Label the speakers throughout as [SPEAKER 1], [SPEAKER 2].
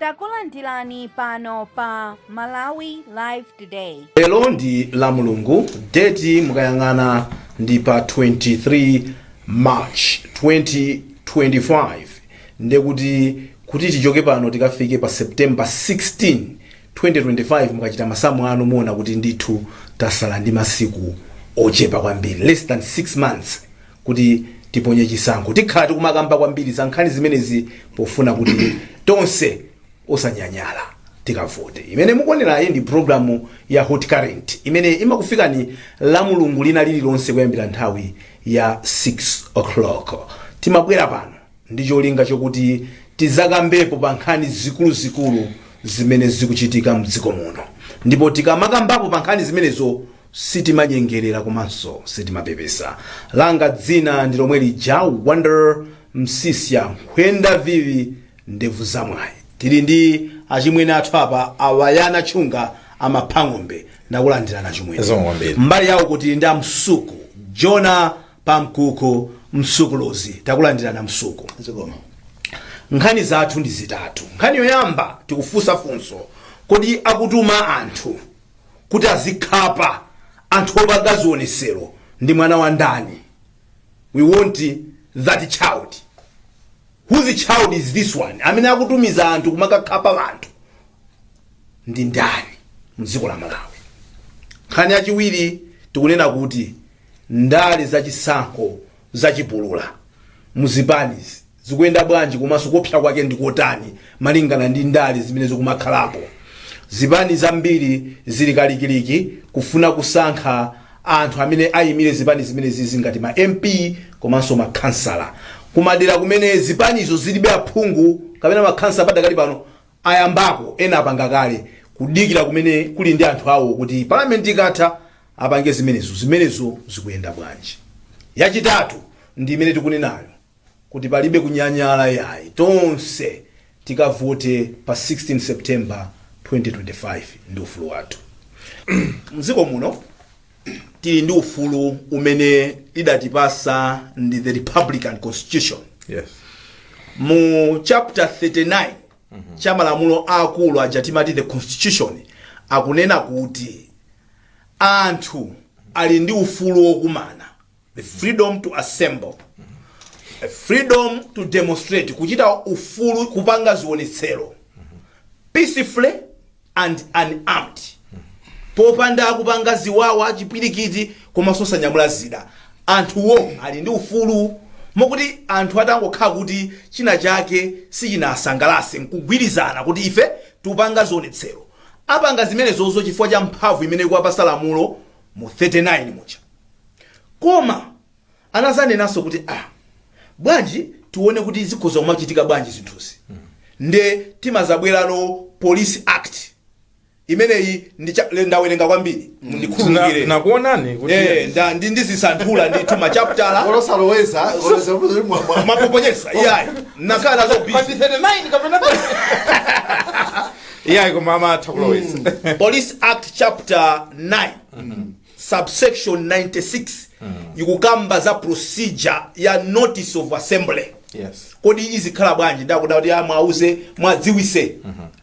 [SPEAKER 1] Takulandirani pano pa Malawi Live Today.
[SPEAKER 2] Lero ndi la Mulungu, date mukayang'ana ndi pa 23 March 2025, ndekuti kuti tichoke pano tikafike pa September 16 2025, mukachita masamu anu muona kuti ndithu tasala ndi masiku ochepa kwambiri, less than 6 months kuti tiponye chisankho. Tikhala tikumakamba kwambiri za nkhani zimenezi pofuna kuti tonse osanyanyala tikavote. Imene mukuonerayi ndi programu ya Hot Current imene imakufikani la Mulungu lina lililonse kuyambira nthawi ya 6 o'clock. Timabwera pano ndi cholinga chokuti tizakambepo pa nkhani zikuluzikulu zimene zikuchitika mdziko muno, ndipo tikamakambapo pa nkhani zimenezo sitimanyengerera komanso sitimapepesa. Langa dzina ndi lomwe lija, Wonder Msisya Nkhwenda Vivi Ndevu Zamwayi. Tili ndi achimwene athu apa, Awayana Chunga Amaphang'ombe. Ndakulandirana, chimwene.
[SPEAKER 3] Zikomo kwambiri.
[SPEAKER 2] Mbali yawo kuti ndi amsuku Jona Pamkuku Msukuluzi. Takulandirana, Msuku.
[SPEAKER 4] Zikomo.
[SPEAKER 2] Nkhani zathu ndi zitatu. Nkhani yoyamba, tikufunsa funso: kodi akutuma anthu kuti azikhapa anthu opanga zionesero ndi mwana wa ndani? We want that child. Whose child is this one amene akutumiza anthu kumakakhapa anthu ndi ndani mdziko la Malawi? Nkhani yachiwiri, tikunena kuti ndale zachisankho zachipulula muzipanizi zikuyenda bwanji, komanso kuopsa kwake ndikotani malingana ndi ndale zimene zikumakhalapo? Zipani zambiri zili kalikiliki kufuna kusankha anthu amene ayimire zipani zimene zizi ngati ma MP komanso makhansala kumadera kumene zipanizo zilibe aphungu kapena makhansala padakali pano. Ayambako ena, apanga kale, kudikira kumene kuli ndi anthu awo kuti palamenti ikatha apange zimenezo. Zimenezo zikuyenda bwanji? Yachitatu ndi imene tikunenayo kuti palibe kunyanyala yayi, tonse tikavote pa 16 September 2025, ndi ufulu wathu. Mdziko muno tili ndi ufulu umene idatipasa ndi the Republican Constitution. Mu chapter 39 cha malamulo akulu aja timati the Constitution, akunena kuti anthu ali ndi ufulu wokumana, the freedom to assemble, a freedom to demonstrate, kuchita ufulu kupanga zionetsero peacefully and unarmed, popanda kupanga ziwawa, chipwirikiti, komanso osanyamula zida. Anthuwo ali ndi ufulu mokuti anthu atangokhala kuti china chake sichinasangalase nkugwirizana kuti ife tupanga zionetsero, apanga zimenezozo chifukwa cha mphamvu imene ikuwapasa lamulo mu 39 muja. Koma anazanenanso kuti, ah, bwanji tione kuti zikhoza kumachitika bwanji zinthuzi? Nde timazabwerano Police Act imeneyi. Ndawerenga kwambiri, mundikhululukire.
[SPEAKER 3] Nakuonani kuti
[SPEAKER 2] Eh, ndizisanthula ndithu machaptala.
[SPEAKER 4] Olosaloweza.
[SPEAKER 2] Mapoponyesa iyayi, nakhala nazo busy.
[SPEAKER 3] Pandi 39 kapena iyayi, koma amatha kuloweza.
[SPEAKER 2] Police Act chapter 9 subsection 96 ikukamba za procedure ya notice of assembly. Kodi izikhala bwanji? Ndakuda kuti mwauze, mwadziwise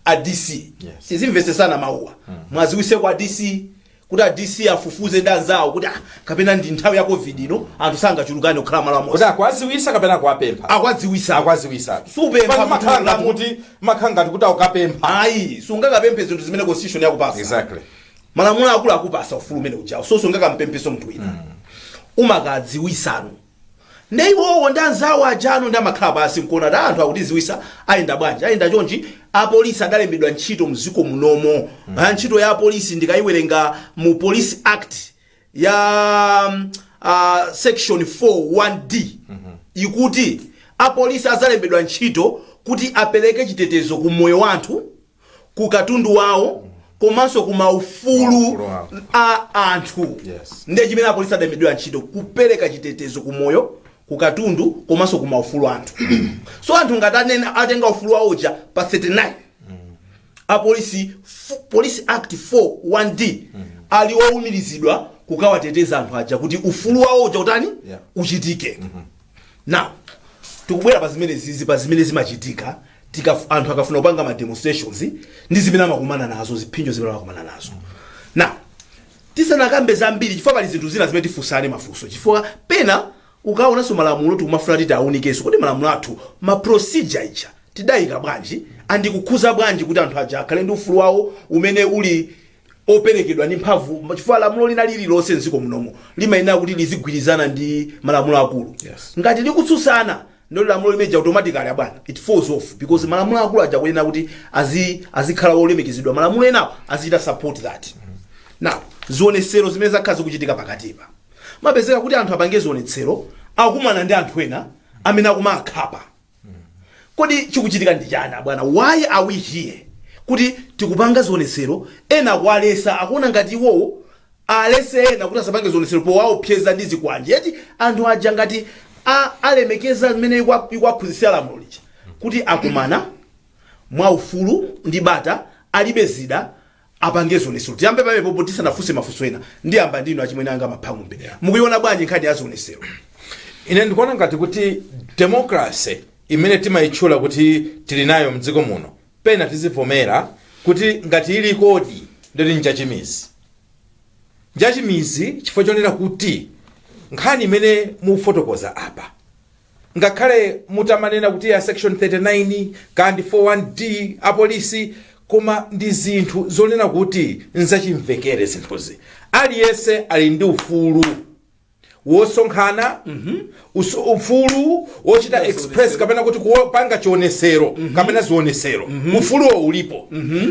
[SPEAKER 2] a DC. Tizimvesesana mawuwa. Mwadziwise kwa DC kuti a DC afufuze ndi anzawo kuti, ah, kapena ndi nthawi ya COVID ino, anthu sangachulukane kukhala malo amodzi.
[SPEAKER 3] Kuti akwaziwisa kapena akuwapempha?
[SPEAKER 2] Akwadziwisa.
[SPEAKER 3] Akwaziwisa.
[SPEAKER 2] Supempha munthu.
[SPEAKER 3] Makhala ngati kuti akukapempha.
[SPEAKER 2] Ayi, sungakapemphe zinthu zimene Constitution yakupasa. Malamulo akulu akupasa ufulu umene ujawo, so sungakampempheso munthu wina, umakadziwisano. Nde iwowo ndi anzawo ajano ndi amakhala pasi nkuona kuti anthu akutiziwisa, ayenda bwanji, ayenda chonchi. Apolisi adalembedwa ntchito mdziko munomo. Ntchito ya apolisi ndikayiwerenga mu Police Act ya section 4 1D, ikuti apolisi azalembedwa ntchito kuti apereke chitetezo ku moyo wa anthu, ku katundu wawo, komanso ku maufulu
[SPEAKER 3] Maufulu awo.
[SPEAKER 2] a anthu. Ndiye chimene apolisi adalembedwa ntchito, kupereka chitetezo ku moyo, ku katundu, komanso ku maufulu anthu. So anthu ngati atenga ufulu wawo uja pa 39, apolisi, Police Act 4 1D, ali owumirizidwa kukawateteza anthu aja kuti ufulu wawo uja utani? Uchitike. Now tikubwera pa zimene zizi, pa zimene zimachitika. Anthu akafuna kupanga ma demonstrations ndi zimene amakumana nazo, ziphinjo zimene amakumana nazo. Now, tisanakambe zambiri, chifukwa pali zinthu zina zimene tifunsane mafunso, chifukwa pena ukaonanso malamulo tikumafuna titi aunikenso kuti malamulo athu, ma procedure ija tidayika bwanji, andikukhuza bwanji kuti anthu aja akhale ndi ufulu wawo umene uli operekedwa ndi mphamvu, chifukwa lamulo lina lililonse mdziko munomo limayenera kuti lizigwirizana ndi malamulo akulu. Ngati likutsutsana, ndo lamulo limeja automatically, abwana, it falls off, because malamulo akulu aja kuyenera kuti azikhala wolemekezedwa, malamulo enawo azichita support that. Now, zionetsero zimene zakhala zikuchitika pakatipa, mapezeka kuti anthu apange zionetsero, akumana ndi anthu ena amene akumakhapa. Kodi chikuchitika ndi chani, bwana? Why are we here kuti tikupanga zionetsero, ena akualesa, akuona ngati iwowo alese ena kuti asapange zionetsero powaopseza ndi zikwanje? Eti anthu aja ngati alemekeza zimene ikuwaphunzitsira lamulo lija kuti akumana mwaufulu ndi bata, alibe zida, apange zionetsero. Tiyambe pamenepo tisanafunse mafunso ena. Ndiyamba ndinu, achimwene anga Maphang'ombe. Mukuiona bwanji nkhani ya zionetsero?
[SPEAKER 3] Ine ndikuona ngati kuti democracy imene timayitchula kuti tili nayo mdziko muno, pena tizivomera kuti ngati ili kodi ndoti njachimizi, njachimizi, chifukwa chonena kuti nkhani imene mufotokoza apa, ngakhale mutamanena kuti ya section 39 kandi 41D apolisi, koma ndi zinthu zonena kuti nzachimvekere. Zinthuzi, aliyense ali ndi ufulu wosonkhana, ufulu wochita express kapena kuti kupanga chionesero kapena zionesero. Ufuluwo ulipo.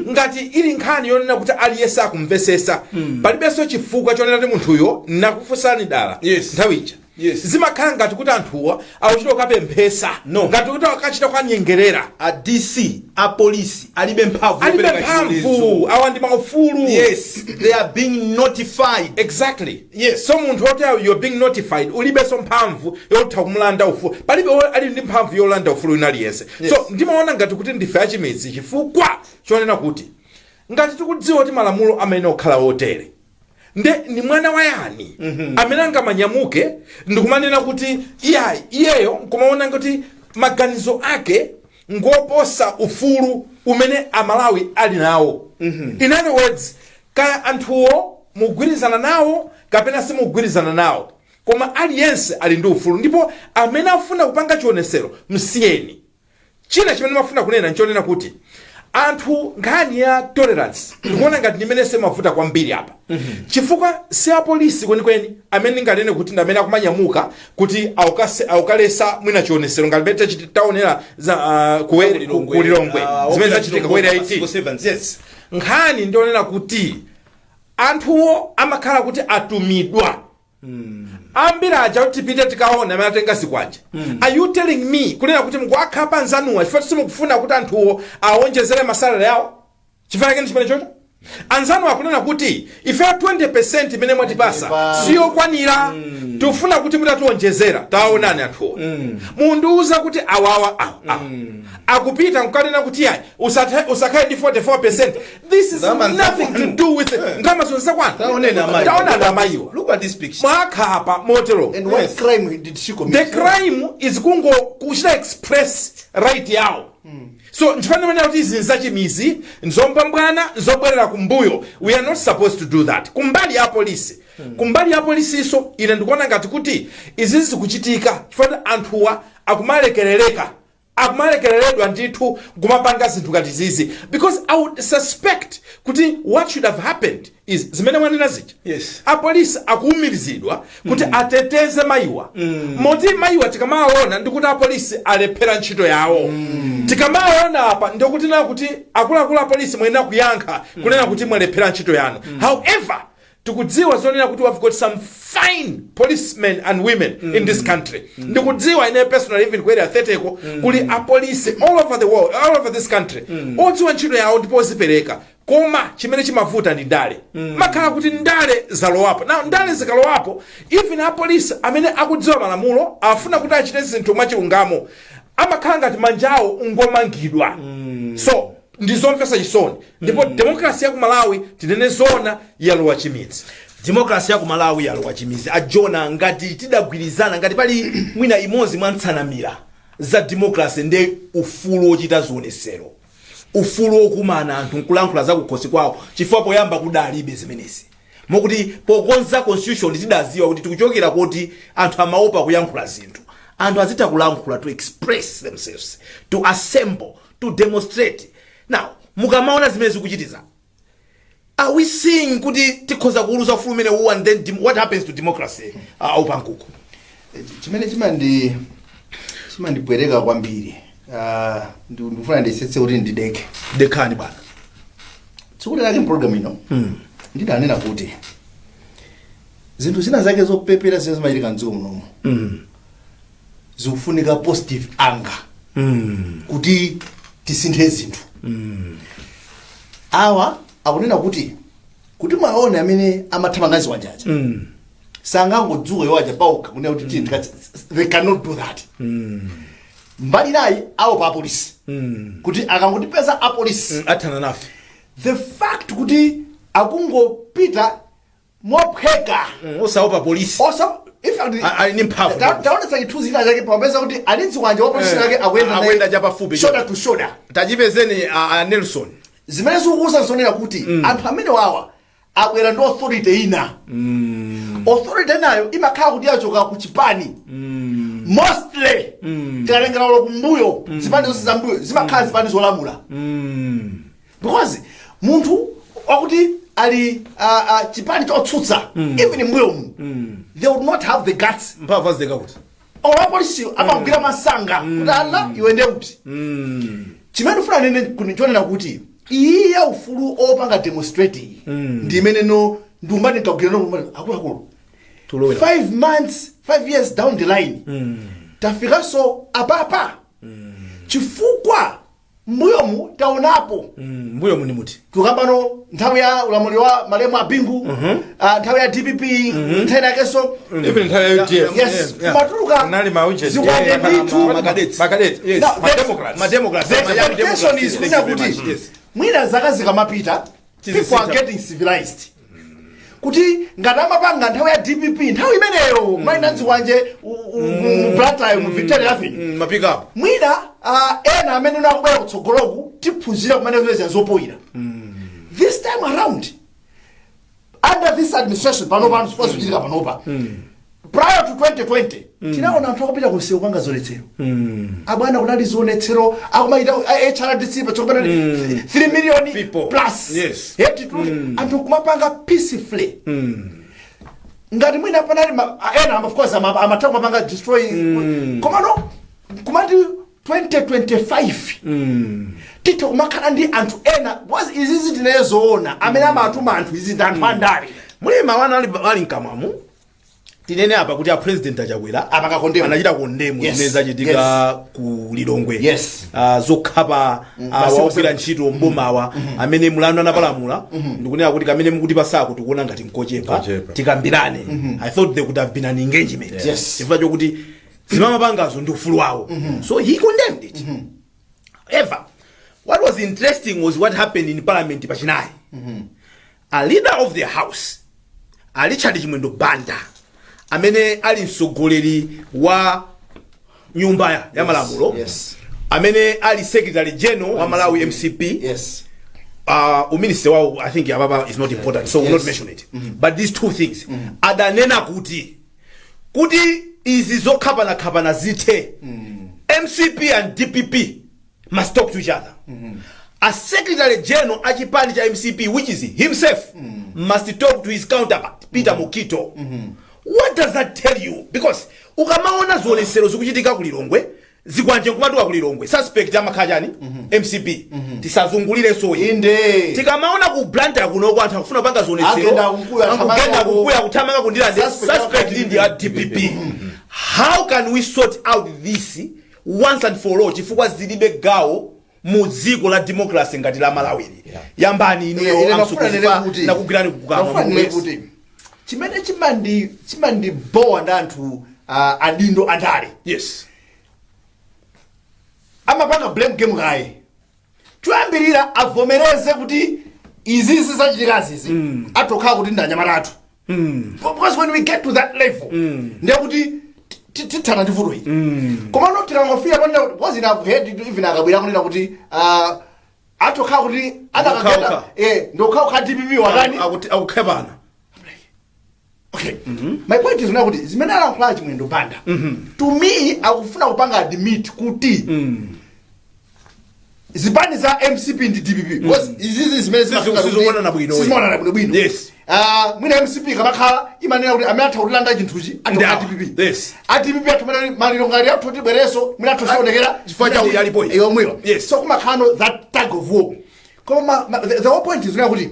[SPEAKER 3] Ngati ili nkhani yonena kuti aliyense akumvesesa, palibenso chifukwa chonena kuti munthuyo nakufunsani dala nthawi ija. Zimakhala ngati kuti anthuwa akuchita kukapemphesa,
[SPEAKER 2] No.
[SPEAKER 3] ngati kuti akachita kukanyengerera.
[SPEAKER 2] A DC, a polisi alibe mphamvu
[SPEAKER 3] Alibe
[SPEAKER 2] yopereka
[SPEAKER 3] mphamvu.
[SPEAKER 2] chilolezo.
[SPEAKER 3] Awa ndi maufulu.
[SPEAKER 2] Yes, they are being notified.
[SPEAKER 3] Exactly.
[SPEAKER 2] Yes.
[SPEAKER 3] So munthu oti you're being notified, ulibenso mphamvu yotha kumulanda ufulu. Palibe ali ndi mphamvu yolanda ufulu wina aliyense. So ndimaona ngati kuti ndife achimidzi, chifukwa chonena kuti ngati tikudziwa kuti malamulo amene okhala otere, nde ni mwana wa yani amene angamanyamuke ndikumanena kuti iyayi, iyeyo nkumaona kuti maganizo ake ngoposa ufulu umene Amalawi ali nawo? In other words, kaya anthuwo mugwirizana nawo kapena simugwirizana nawo, koma aliyense ali ndi ufulu, ndipo amene afuna kupanga chionesero, msiyeni. China chimene mafuna kunena nchonena kuti anthu, nkhani ya tolerance, ndikuona ngati ndimene simavuta kwambiri apa, chifukwa si apolisi kwenikweni amene ndinganene kuti ndi amene akumanyamuka kuti aukalesa mwina chionesero ngati mmene taonera za ku Lilongwe, zimene zachitika ku Area 18. Nkhani ndionena kuti anthuwo amakhala kuti atumidwa ambiri aja kuti tipite tikaone amene atenga zikwanje. Are you telling me kunena kuti mukuwakhapa anzanuwa chifukwa simukufuna kuti anthuwo awonjezere ma salary awo? Chifukwa chake ndi chimene chocho anzanu akunena kuti ife 20% imene mwatipasa siyokwanira, tikufuna kuti mutatiwonjezera. Taonani anthuwo, mundiuza kuti awawa awa awa akupita nkukanena kuti yayi, usakhale ndi 44%? This is
[SPEAKER 2] Ndalama
[SPEAKER 3] nothing to do with ndalama zonse.
[SPEAKER 2] Taoneni amayi.
[SPEAKER 3] Taonani amayiwa.
[SPEAKER 2] Look at this picture.
[SPEAKER 3] Mwakhapa motero.
[SPEAKER 4] And what crime did she commit?
[SPEAKER 3] The crime is kungo kuchita express right yawo. So nchifanira kuti izi nzachimizi, nzombambwana, nzobwerera kumbuyo. We are not supposed to do that. Kumbali ya polisi, kumbali ya polisiso, ine ndikuona ngati kuti izi zikuchitika chifukwa anthuwa akumalekerereka, akumalekereredwa ndithu kumapanga zinthu ngati zizi, because I would suspect kuti what should have happened is zimene mwanena zija. Apolisi akuwumirizidwa kuti ateteze mayiwa, moti mayiwa tikamawaona ndikuti apolisi alephera ntchito yawo. Tikamawaona apa ndikuti na kuti akuluakulu apolisi muyenera kuyankha kunena kuti mwalephera ntchito yanu. However, tikudziwa zonena kuti we've got some fine policemen and women in this country. Ndikudziwa ine personally, even ku Area 30 ko kuli apolisi all over the world, all over this country, odziwa ntchito yawo ndipo ozipereka. Koma chimene chimavuta ndi ndale. Makhala kuti ndale zalowapo. Now, ndale zikalowapo, even apolisi amene akudziwa malamulo, afuna kuti achite zinthu mwachilungamo, amakhala ngati manjawo ngomangidwa. So ndizomvetsa chisoni, ndipo democracy ya ku Malawi, tinene zona, yalowa chimidzi.
[SPEAKER 2] Democracy ya ku Malawi yalowa chimidzi. Ajona, ngati tidagwirizana, ngati pali mwina imodzi mwa ntsanamira za democracy ndi ufulu wochita zionesero, ufulu wokumana anthu nkulankhula za kukhosi kwawo, chifukwa poyamba kudalibe zimenezi, mokuti pokonza constitution tidaziwa kuti tikuchokera kuti anthu amaopa kuyankhula zinthu. Anthu azitha kulankhula, to express themselves, to assemble, to demonstrate. Now mukamaona zimene zikuchitiza, are we seeing kuti tikhoza kuuluza ufulu umene uwu, and then what happens to democracy, aupankuku?
[SPEAKER 4] Chimene chimandibwereka kwambiri, ndikufuna ndisetse kuti ndideke.
[SPEAKER 2] Dekhani, bwana.
[SPEAKER 4] Tsiku lake program ino ndidanena kuti zinthu zina zake zopepera zimene zimachitika mdziko munomu zikufunika positive anger kuti tisinthe zinthu. Awa akunena kuti maone amene amathamanga ziwanjaja sangangodzuka iwaja paokha kunena kuti they cannot do that. Mbali nayi awo pa apolisi kuti akangotipeza apolisi,
[SPEAKER 2] athana nafe.
[SPEAKER 4] The fact kuti akungopita mophweka
[SPEAKER 2] osaopa polisi.
[SPEAKER 4] Osa, in fact,
[SPEAKER 2] Ali ndi mphamvu.
[SPEAKER 4] Taonetsa chithunzi china chake popeza kuti ali mzikwanje wa polisi yake akuyenda naye
[SPEAKER 2] Akuyenda chapafupi.
[SPEAKER 4] shoulder to shoulder.
[SPEAKER 2] Tachipezeni a Nelson.
[SPEAKER 4] Zimene zikukuza nsonera kuti anthu amene wawa abwera ndi authority ina. Authority inayo imakhala kuti yachoka ku chipani. Mostly tikalengera ulo kumbuyo, zipani zonse zambuyo zimakhala zipani zolamula, because munthu wakuti ali chipani chotsutsa, even mbuyomu, they would not have the guts.
[SPEAKER 2] Mphamvu azideka kuti?
[SPEAKER 4] Ola polisi amagwira masanga kuti ala iwe ndiye kuti chimene ufuna nene chonena kuti iyi ya ufulu opanga demonstrate iyi ndi imene no ndiumati nkagwira no akuluakulu.
[SPEAKER 2] Tulowera.
[SPEAKER 4] 5 months, 5 years down the line, tafikanso apapa chifukwa mbuyomu taonapo.
[SPEAKER 2] Mbuyo muni muti?
[SPEAKER 4] Tukambano nthawi ya ulamuliro wa malemu a Bingu, nthawi ya DPP, nthawi yakenso.
[SPEAKER 3] Even nthawi ya UDF.
[SPEAKER 4] Yes. Kumatuluka
[SPEAKER 3] Kunali mauje.
[SPEAKER 4] zikwanje ndithu.
[SPEAKER 2] Makadets.
[SPEAKER 3] Makadets.
[SPEAKER 2] Yes.
[SPEAKER 4] Now,
[SPEAKER 3] Ma Democrats.
[SPEAKER 2] Ma Democrats.
[SPEAKER 4] The
[SPEAKER 2] Ma Young
[SPEAKER 4] expectation
[SPEAKER 2] Democrats.
[SPEAKER 4] is
[SPEAKER 2] Thank
[SPEAKER 4] kunena
[SPEAKER 2] you very
[SPEAKER 4] kuti
[SPEAKER 2] much. Yes.
[SPEAKER 4] mwina zaka zikamapita, people are getting civilized, kuti ngati amapanga nthawi ya DPP, nthawi imeneyo maina zikwanje mu Blantyre, mu Victoria Avenue,
[SPEAKER 2] Ma pick up.
[SPEAKER 4] Mwina ena amene akubwera kutsogoloku tiphunzira kumene zimene zopoyira. This time around, under this administration, panopa suppose kuchitika panopa, prior to 2020 tinaona anthu akupita kunsewu kupanga zionetsero. Abwana, kunali zionetsero akumaita HRDC patsogolo, 3 million
[SPEAKER 2] People.
[SPEAKER 4] plus. Yet anthu kumapanga peacefully. Ngati mwina panali ena, of course, amatha kumapanga destroy, komano kumati 2025 titha kumakhala ndi anthu ena, because izizi tinezoona amene amatuma anthu izi ndi anthu andale.
[SPEAKER 2] Mulima wana ali mkamwamu. Tinene apa kuti a President Achakwera
[SPEAKER 4] Apanga condemn.
[SPEAKER 2] anachita condemn zimene zachitika ku Lilongwe, zokhapa waogwira ntchito mbomawa amene mulandu anapalamula, ndikunena kuti kamene mukuti pasako tikuona ngati nkochepa.
[SPEAKER 3] Nkochepa.
[SPEAKER 2] Tikambirane. I thought there could have been an engagement, chifukwa chokuti zimamapangazo ndi ufulu wawo, so he condemned it. However, what was interesting was what happened in Parliament pachinayi. A leader of the house, a Richard Chimwendo Banda, amene ali mtsogoleri wa nyumba ya malamulo, amene ali secretary general wa Malawi MCP, uminister wawo I think ababa is not important, so we'll not mention it, but these two things adanena kuti izi zokhapanakhapana zithe, MCP and DPP must talk to each other. A secretary general achipani cha MCP, which is himself, must talk to his counterpart Peter Mukito. What does that tell you? Because ukamaona zionetsero zikuchitika ku Lilongwe, zikwanje nkumatuka ku Lilongwe, suspect amakhala chani? MCP. Tisazungulire soyi.
[SPEAKER 4] Inde.
[SPEAKER 2] Tikamaona ku Blantyre kunoko anthu akufuna kupanga
[SPEAKER 4] Agenda
[SPEAKER 2] zionetsero,
[SPEAKER 4] Kunkuyu,
[SPEAKER 2] akugenda
[SPEAKER 4] athamanga
[SPEAKER 2] Kunkuyu, akuthamanga kundilande,
[SPEAKER 4] Suspect.
[SPEAKER 2] Suspect ndi a DPP. How can we sort out this once and for all, chifukwa zilibe gawo mu dziko la democracy ngati la Malawiri? Yambani
[SPEAKER 4] Ine
[SPEAKER 2] inuyo.
[SPEAKER 4] ndafuna
[SPEAKER 2] Amsukuzifa
[SPEAKER 4] nene kuti
[SPEAKER 2] nakugwirani kukamwa.
[SPEAKER 4] ndafuna nene kuti chimene chimandibowa ndi anthu adindo andale, amapanga blame game kaye. Choyambirira avomereze kuti izizi zachitikazi izi atokhala kuti ndi anyamata athu, because when we get to that level, ndiye kuti Tithana ndi vuto ili. Komano tikangofika panena kuti, because I've heard it, even akabwera kunena kuti atokhala kuti adakagenda.
[SPEAKER 2] Ndokhaokha.
[SPEAKER 4] Ndokhaokha DPP watani.
[SPEAKER 2] Akukhepana.
[SPEAKER 4] Okay, my point is kunena kuti zimene alankhula Chimwendo Banda, to me akufuna kupanga admit kuti zipani za MCP ndi DPP, because izizi zimene zimafika kuti
[SPEAKER 2] Sizikuonana bwino.
[SPEAKER 4] Sizimaonana bwino bwino. Mwina MCP kamakhala imanena kuti amene atha kutilanda chinthuchi
[SPEAKER 2] Ndi
[SPEAKER 4] atha
[SPEAKER 2] awa.
[SPEAKER 4] DPP. A DPP atumena maliro ngati athu tibwereso, mwina athu sionekera
[SPEAKER 2] Chifukwa cha uyu alipo.
[SPEAKER 4] Yomweyo. So kumakhala that tug of war. Koma the whole point is kunena kuti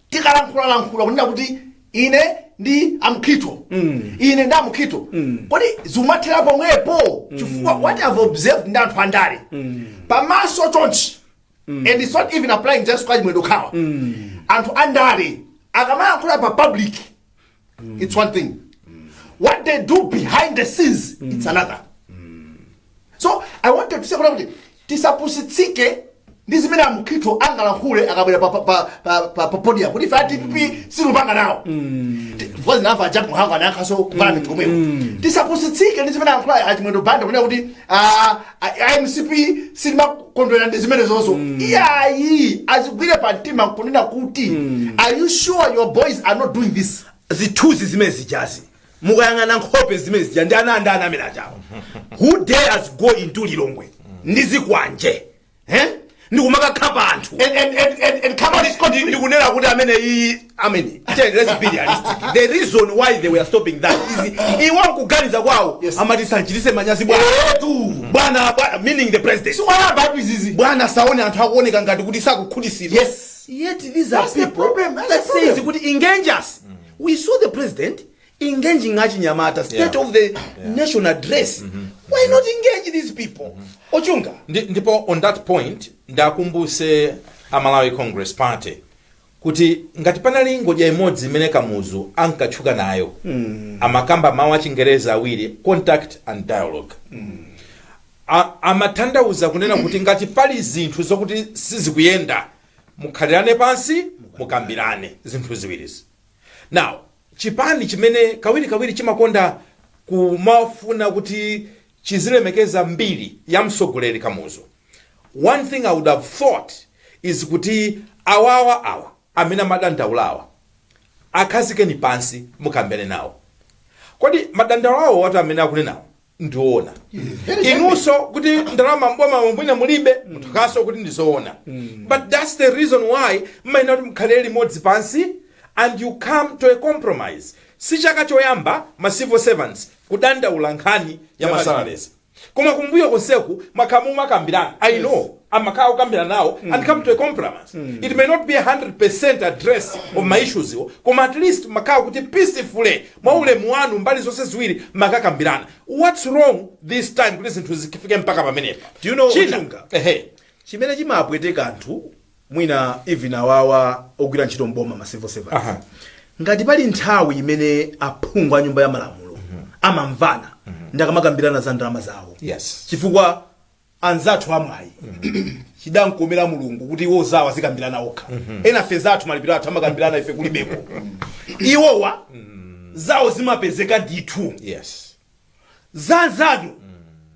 [SPEAKER 4] tikalankhulalankhula kunena kuti ine ndi amkhito, ine ndi amkhito, kodi zimathera pomwepo? Chifukwa what I've observed ndi anthu andale pamaso chonchi, and it's not even applying just kwa Chimwendo Khawa, anthu andale akamayankhula pa public it's one thing, what they do behind the scenes it's another. So I wanted to say kuti tisapusitsike ndi zimene amkhito angalankhule akabwera pa podium kuti ife a DPP silupanga nawo. Because nafa Jack Mhango anayankhaso ku parliament komweko. Tisapusitsike ndi zimene ayankhula Achimwendo Banda kunena kuti ah, MCP silimakondwera ndi zimene zonso. Iyayi, azigwire pa mtima kunena kuti, are you sure your boys are not doing this?
[SPEAKER 2] Zithunzi zimene zijazi, mukayang'ana nkhope zimene zija, ndi ana andani amene achawo? Who dares go into Lilongwe ndi zikwanje, eh? Ndikumakakha anthu
[SPEAKER 4] And come on scot free.
[SPEAKER 2] Ndikunena kuti amene iyi amene, let's be realistic, the reason why they were stopping that is iwo nkuganiza kwawo amati sanchitise manyazi bwana.
[SPEAKER 4] Etu.
[SPEAKER 2] Bwana, bwana meaning the president.
[SPEAKER 4] Siwayamba atu izizi.
[SPEAKER 2] Bwana saone anthu akuoneka ngati kuti sakukhutitsidwa. Yet these are
[SPEAKER 4] That's the
[SPEAKER 2] people
[SPEAKER 4] problem, that's
[SPEAKER 2] that
[SPEAKER 4] the problem.
[SPEAKER 2] says kuti engage us. We saw the president engaging achinyamata, state of the nation address. Why not engage these people, Ochunga?
[SPEAKER 3] Ndipo on that point ndakumbuse a Malawi Congress Party kuti ngati panali ngodya imodzi imene Kamuzu ankatchuka nayo, amakamba mawu achingereza awiri, contact and dialogue. Amatanthauza kunena kuti ngati pali zinthu zokuti sizikuyenda, mukhalirane pansi, mukambirane zinthu ziwirizi. Now chipani chimene kawirikawiri chimakonda kumafuna kuti chizilemekeza mbiri ya mtsogoleri Kamuzu, one thing I would have thought is kuti awawa awa amene amadandaulawa akhazikeni pansi, mukambene nawo. Kodi madandaulo awo watu amene akunenawo ndiona inunso kuti ndalama mboma mwina mulibe, munthukaso kuti ndizoona? But that's the reason why mmayenera kuti mukhalire limodzi pansi and you come to a compromise. Si chaka choyamba ma civil servants kudandaula nkhani ya ma salaries, koma kumbuyo konseku makhala mumakambirana. I know amakhala kukambirana nawo and come to a compromise. It may not be a 100% address of my issues iwo, koma at least makhala kuti peacefully, mwa ulemu wanu, mbali zonse ziwiri makakambirana. What's wrong this time kuti zinthu zifike mpaka pamenepa?
[SPEAKER 2] Do you know,
[SPEAKER 3] China,
[SPEAKER 2] Ochunga?
[SPEAKER 3] Ehe.
[SPEAKER 2] Chimene chimapweteka anthu mwina even awawa ogwira ntchito mboma, ma civil servants, ngati pali nthawi imene aphungu a nyumba ya malamulo amamvana, ndakamakambirana za ndalama zawo. Chifukwa anzathu amwayi, chidankomera Mulungu kuti iwo zawo azikambirana okha. Ena fe zathu, malipiro athu amakambirana ife kulibeko. Iwowa zawo zimapezeka ndithu. Zanzanu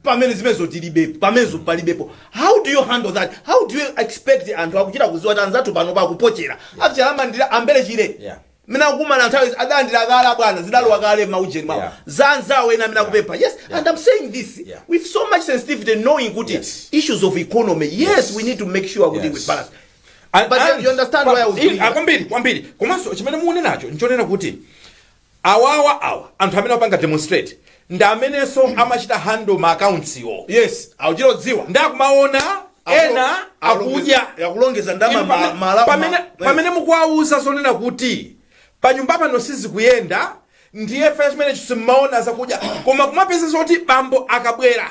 [SPEAKER 2] pamene zimenezo tilibepo, pamenezo palibepo. How do you handle that? How do you expect anthu akuchita kuziwa kuti anzathu pano pakupochera achilamandira ambere chile mene akukumana nthawi adalandira kale bwana, zidalowa kale maujeni mwawo, zanzawo ena amene akupempha? Yes, and I'm saying this with so much sensitivity, knowing kuti issues of economy, yes, we need to make sure kuti we balance. But you understand why I was doing that?
[SPEAKER 3] Kwambiri, kwambiri. Komanso chimene mukunenacho nchonena kuti awawa awa anthu amene apanga demonstrate ndi amenenso amachita handle ma accounts iwo.
[SPEAKER 2] Yes, akuchita kudziwa.
[SPEAKER 3] Ndi akumaona ena akudya.
[SPEAKER 2] Akulongeza ndama.
[SPEAKER 3] Inu pamene mukuwauza zonena kuti panyumba pano sizikuyenda, ndiye fe chimene simmaona zakudya, koma kumapeza zoti bambo akabwera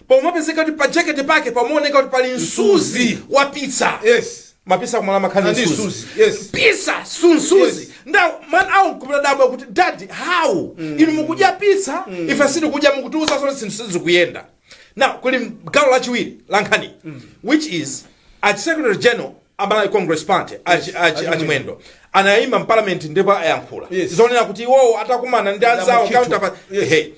[SPEAKER 3] pomapezeka kuti pa jaketi pake pamaoneka kuti pali msuzi wa pizza. Mapizza kumala makhani
[SPEAKER 2] Andi
[SPEAKER 3] msuzi.
[SPEAKER 2] Msuzi, yes.
[SPEAKER 3] Pizza sunsuzi. Nda man awu nkupita dabwa kuti, "Daddy, how inu mukudya pizza, ife sitikudya? Mukutiuza zoti zinthu sizikuyenda." Now kuli gawo lachiwiri la nkhani, which is a secretary general a Malawi Congress Party, Achimwendo, anayima mparliament ndipo ayankhula zonena kuti iwowo atakumana ndi anzawo
[SPEAKER 2] Mkhito.
[SPEAKER 3] counterpart. Hey.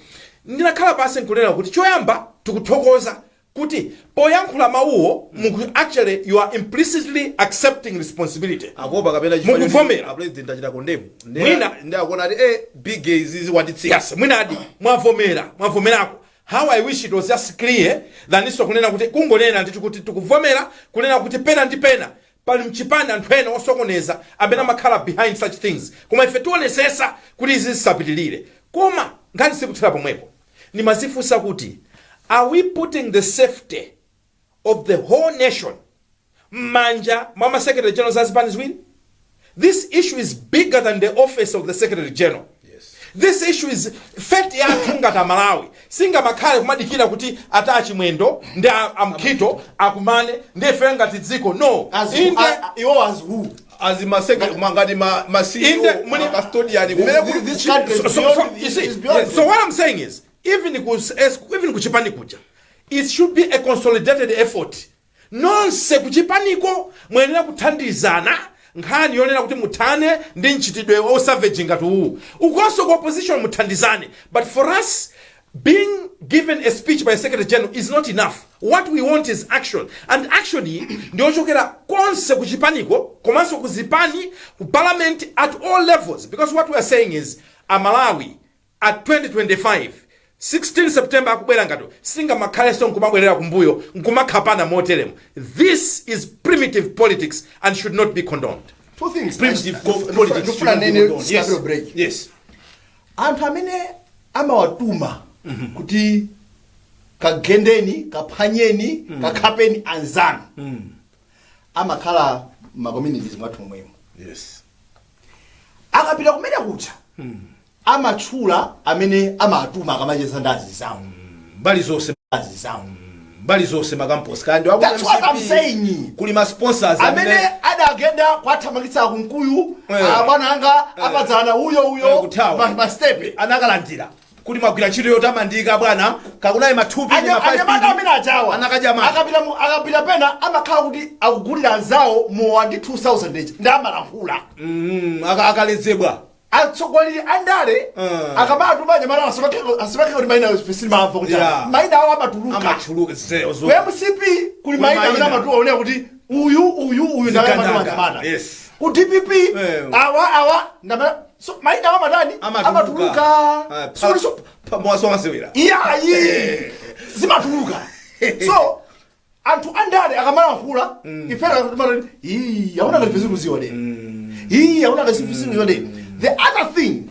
[SPEAKER 3] Ndinakhala pasi nkunena kuti choyamba tikuthokoza kuti poyankhula mawuwo actually you are implicitly accepting responsibility.
[SPEAKER 2] Akopa kapena
[SPEAKER 3] Mukuvomera.
[SPEAKER 2] A president achita condemn.
[SPEAKER 3] Mwina.
[SPEAKER 2] Ndi akuona ati big izizi watitsika.
[SPEAKER 3] Yes, mwinadi mwavomera, mwavomerako. How I wish it was just clear than iso kunena kuti, kungonena ndithu kuti tikuvomera kunena kuti pena ndi pena pali mchipani anthu ena osokoneza amene amakhala behind such things, koma ife tionesesa kuti izi zisapitilire. Koma nkhani sikuthera pomwepo. Nimazifunsa kuti, are we putting the safety of the whole nation m'manja mwa ma secretary general za zipani ziwiri? This issue is bigger than the office of the secretary general. This issue is fate yathu ngati Amalawi. Singamakhale kumadikira kuti ata Achimwendo ndi Amkhito akumane ndi ife ngati dziko, no.
[SPEAKER 4] As
[SPEAKER 3] Inde.
[SPEAKER 4] Iwo as who?
[SPEAKER 2] As ngati ma CEO,
[SPEAKER 3] Inde,
[SPEAKER 2] ma custodian kumene kuli
[SPEAKER 4] This country is
[SPEAKER 3] so,
[SPEAKER 4] beyond,
[SPEAKER 3] you see,
[SPEAKER 4] is beyond.
[SPEAKER 3] So what I'm saying is, even kuchipani kuja, it should be a consolidated effort. Nonse kuchipaniko mwenera kuthandizana nkhani yonena kuti muthane ndi mchitidwe wa savage ngati uwu. Ukonso ku opposition muthandizane. But for us, being given a speech by a secretary general is not enough. What we want is action, and action iyi ndiyochokera konse kuchipaniko, komanso kuzipani, ku parliament, at all levels, because what we are saying is, Amalawi, at 2025 16 September akubwera ngato, singamakhalenso nkumabwerera kumbuyo nkumakhapana moteremo. This is primitive politics and should not be condoned.
[SPEAKER 4] Two things.
[SPEAKER 2] Primitive politics.
[SPEAKER 4] Ndifuna nene break.
[SPEAKER 2] Yes.
[SPEAKER 4] Anthu amene amawatuma kuti kagendeni, kaphwanyeni, kakhapeni anzanu amakhala ma communities mwathu momwemo. Akapita kumene kucha amatchula amene amatuma akamacheza ndi azizawo.
[SPEAKER 2] Mbali zonse.
[SPEAKER 4] Azizawo.
[SPEAKER 2] Mbali zonse, makamposi kandi waku
[SPEAKER 4] That's what I'm
[SPEAKER 2] MCP,
[SPEAKER 4] saying.
[SPEAKER 2] Kuli ma sponsors
[SPEAKER 4] amene adagenda kwathamangitsa Kunkuyu, abwana anga apadzana uyo uyo
[SPEAKER 2] kuthawa.
[SPEAKER 4] Mastepe
[SPEAKER 2] Anakalandira kuti magwira ntchito yotamandika bwana, kakunayi mathupi.
[SPEAKER 4] Anyamata amene achawa
[SPEAKER 2] Anakadya mati.
[SPEAKER 4] Akapita pena amakhala kuti akugulira anzawo mowa ndi 2000 eja ndi amalankhula.
[SPEAKER 2] Akaledzebwa.
[SPEAKER 4] Atsogoleri andale akamatuma anyamata asimakhe kuti maina silimamva kuti maina awo amatuluka.
[SPEAKER 2] Amatuluka.
[SPEAKER 4] Ku MCP kuli maina amene
[SPEAKER 2] Maina.
[SPEAKER 4] amatuluka onera kuti uyu, uyu, uyu ndamene amatuma
[SPEAKER 2] Zigandanga.
[SPEAKER 4] anyamata. Ku DPP
[SPEAKER 2] awa
[SPEAKER 4] awa ndamene, so maina awo amatani? Amatuluka. So
[SPEAKER 2] Mwasomasewera.
[SPEAKER 4] Iyayi, zimatuluka. So anthu andale akamalankhula, ifera akuti iyi aona ngati zikuziwa de, iyi aona ngati zikuziwa de. The other thing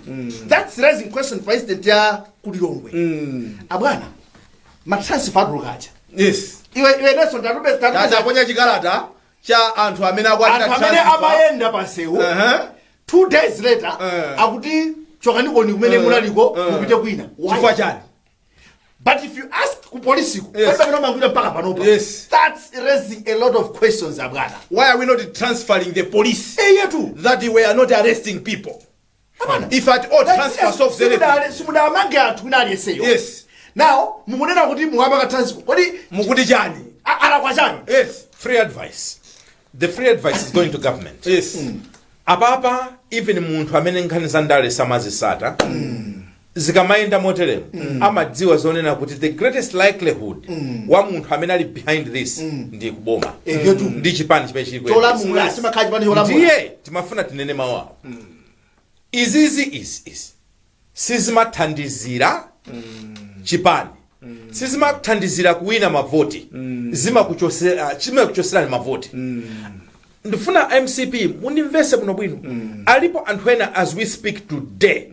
[SPEAKER 4] that's raising question, president ya kulilongwe, abwana, ma transfer atulukacha. Iwe Nelson, tatube tatube.
[SPEAKER 2] Taponya chikalata cha anthu amene akwatira
[SPEAKER 4] Anthu amene
[SPEAKER 2] transfer.
[SPEAKER 4] amayenda pansewu, 2 days later akuti chokanikoni kumene munaliko, mupite kwina. Why?
[SPEAKER 2] Chifukwa chani?
[SPEAKER 4] But if you ask ku polisiko, palibe amene amangwira mpaka panopa. That's raising a lot of questions, abwana.
[SPEAKER 2] Why are we not transferring the police
[SPEAKER 4] Eyetu.
[SPEAKER 2] that we are not arresting people?
[SPEAKER 4] Abana.
[SPEAKER 2] If at all transfer solves anything.
[SPEAKER 4] Simudamange anthu wina aliyenseyo. Now mukunena kuti mukapanga transfer, kodi
[SPEAKER 2] Mukuti chani?
[SPEAKER 4] Alakwa chani?
[SPEAKER 3] Free advice, the free advice is going to government. Apapa even munthu amene nkhani za ndale samazisata, zikamayenda moteremo amadziwa zonena kuti the greatest likelihood wa munthu amene ali behind this ndi kuboma,
[SPEAKER 4] Egetu.
[SPEAKER 3] ndi chipani chimene chili kuyendetsa.
[SPEAKER 4] Cholamula, chimakhala chipani cholamula.
[SPEAKER 3] Ndiye timafuna tinene mawu awo, izizi izi izi sizimathandizira chipani, sizimathandizira kuwina mavoti, zimakuchoserani mavoti. Ndifuna MCP mundimvese bwinobwino. Alipo anthu ena as we speak today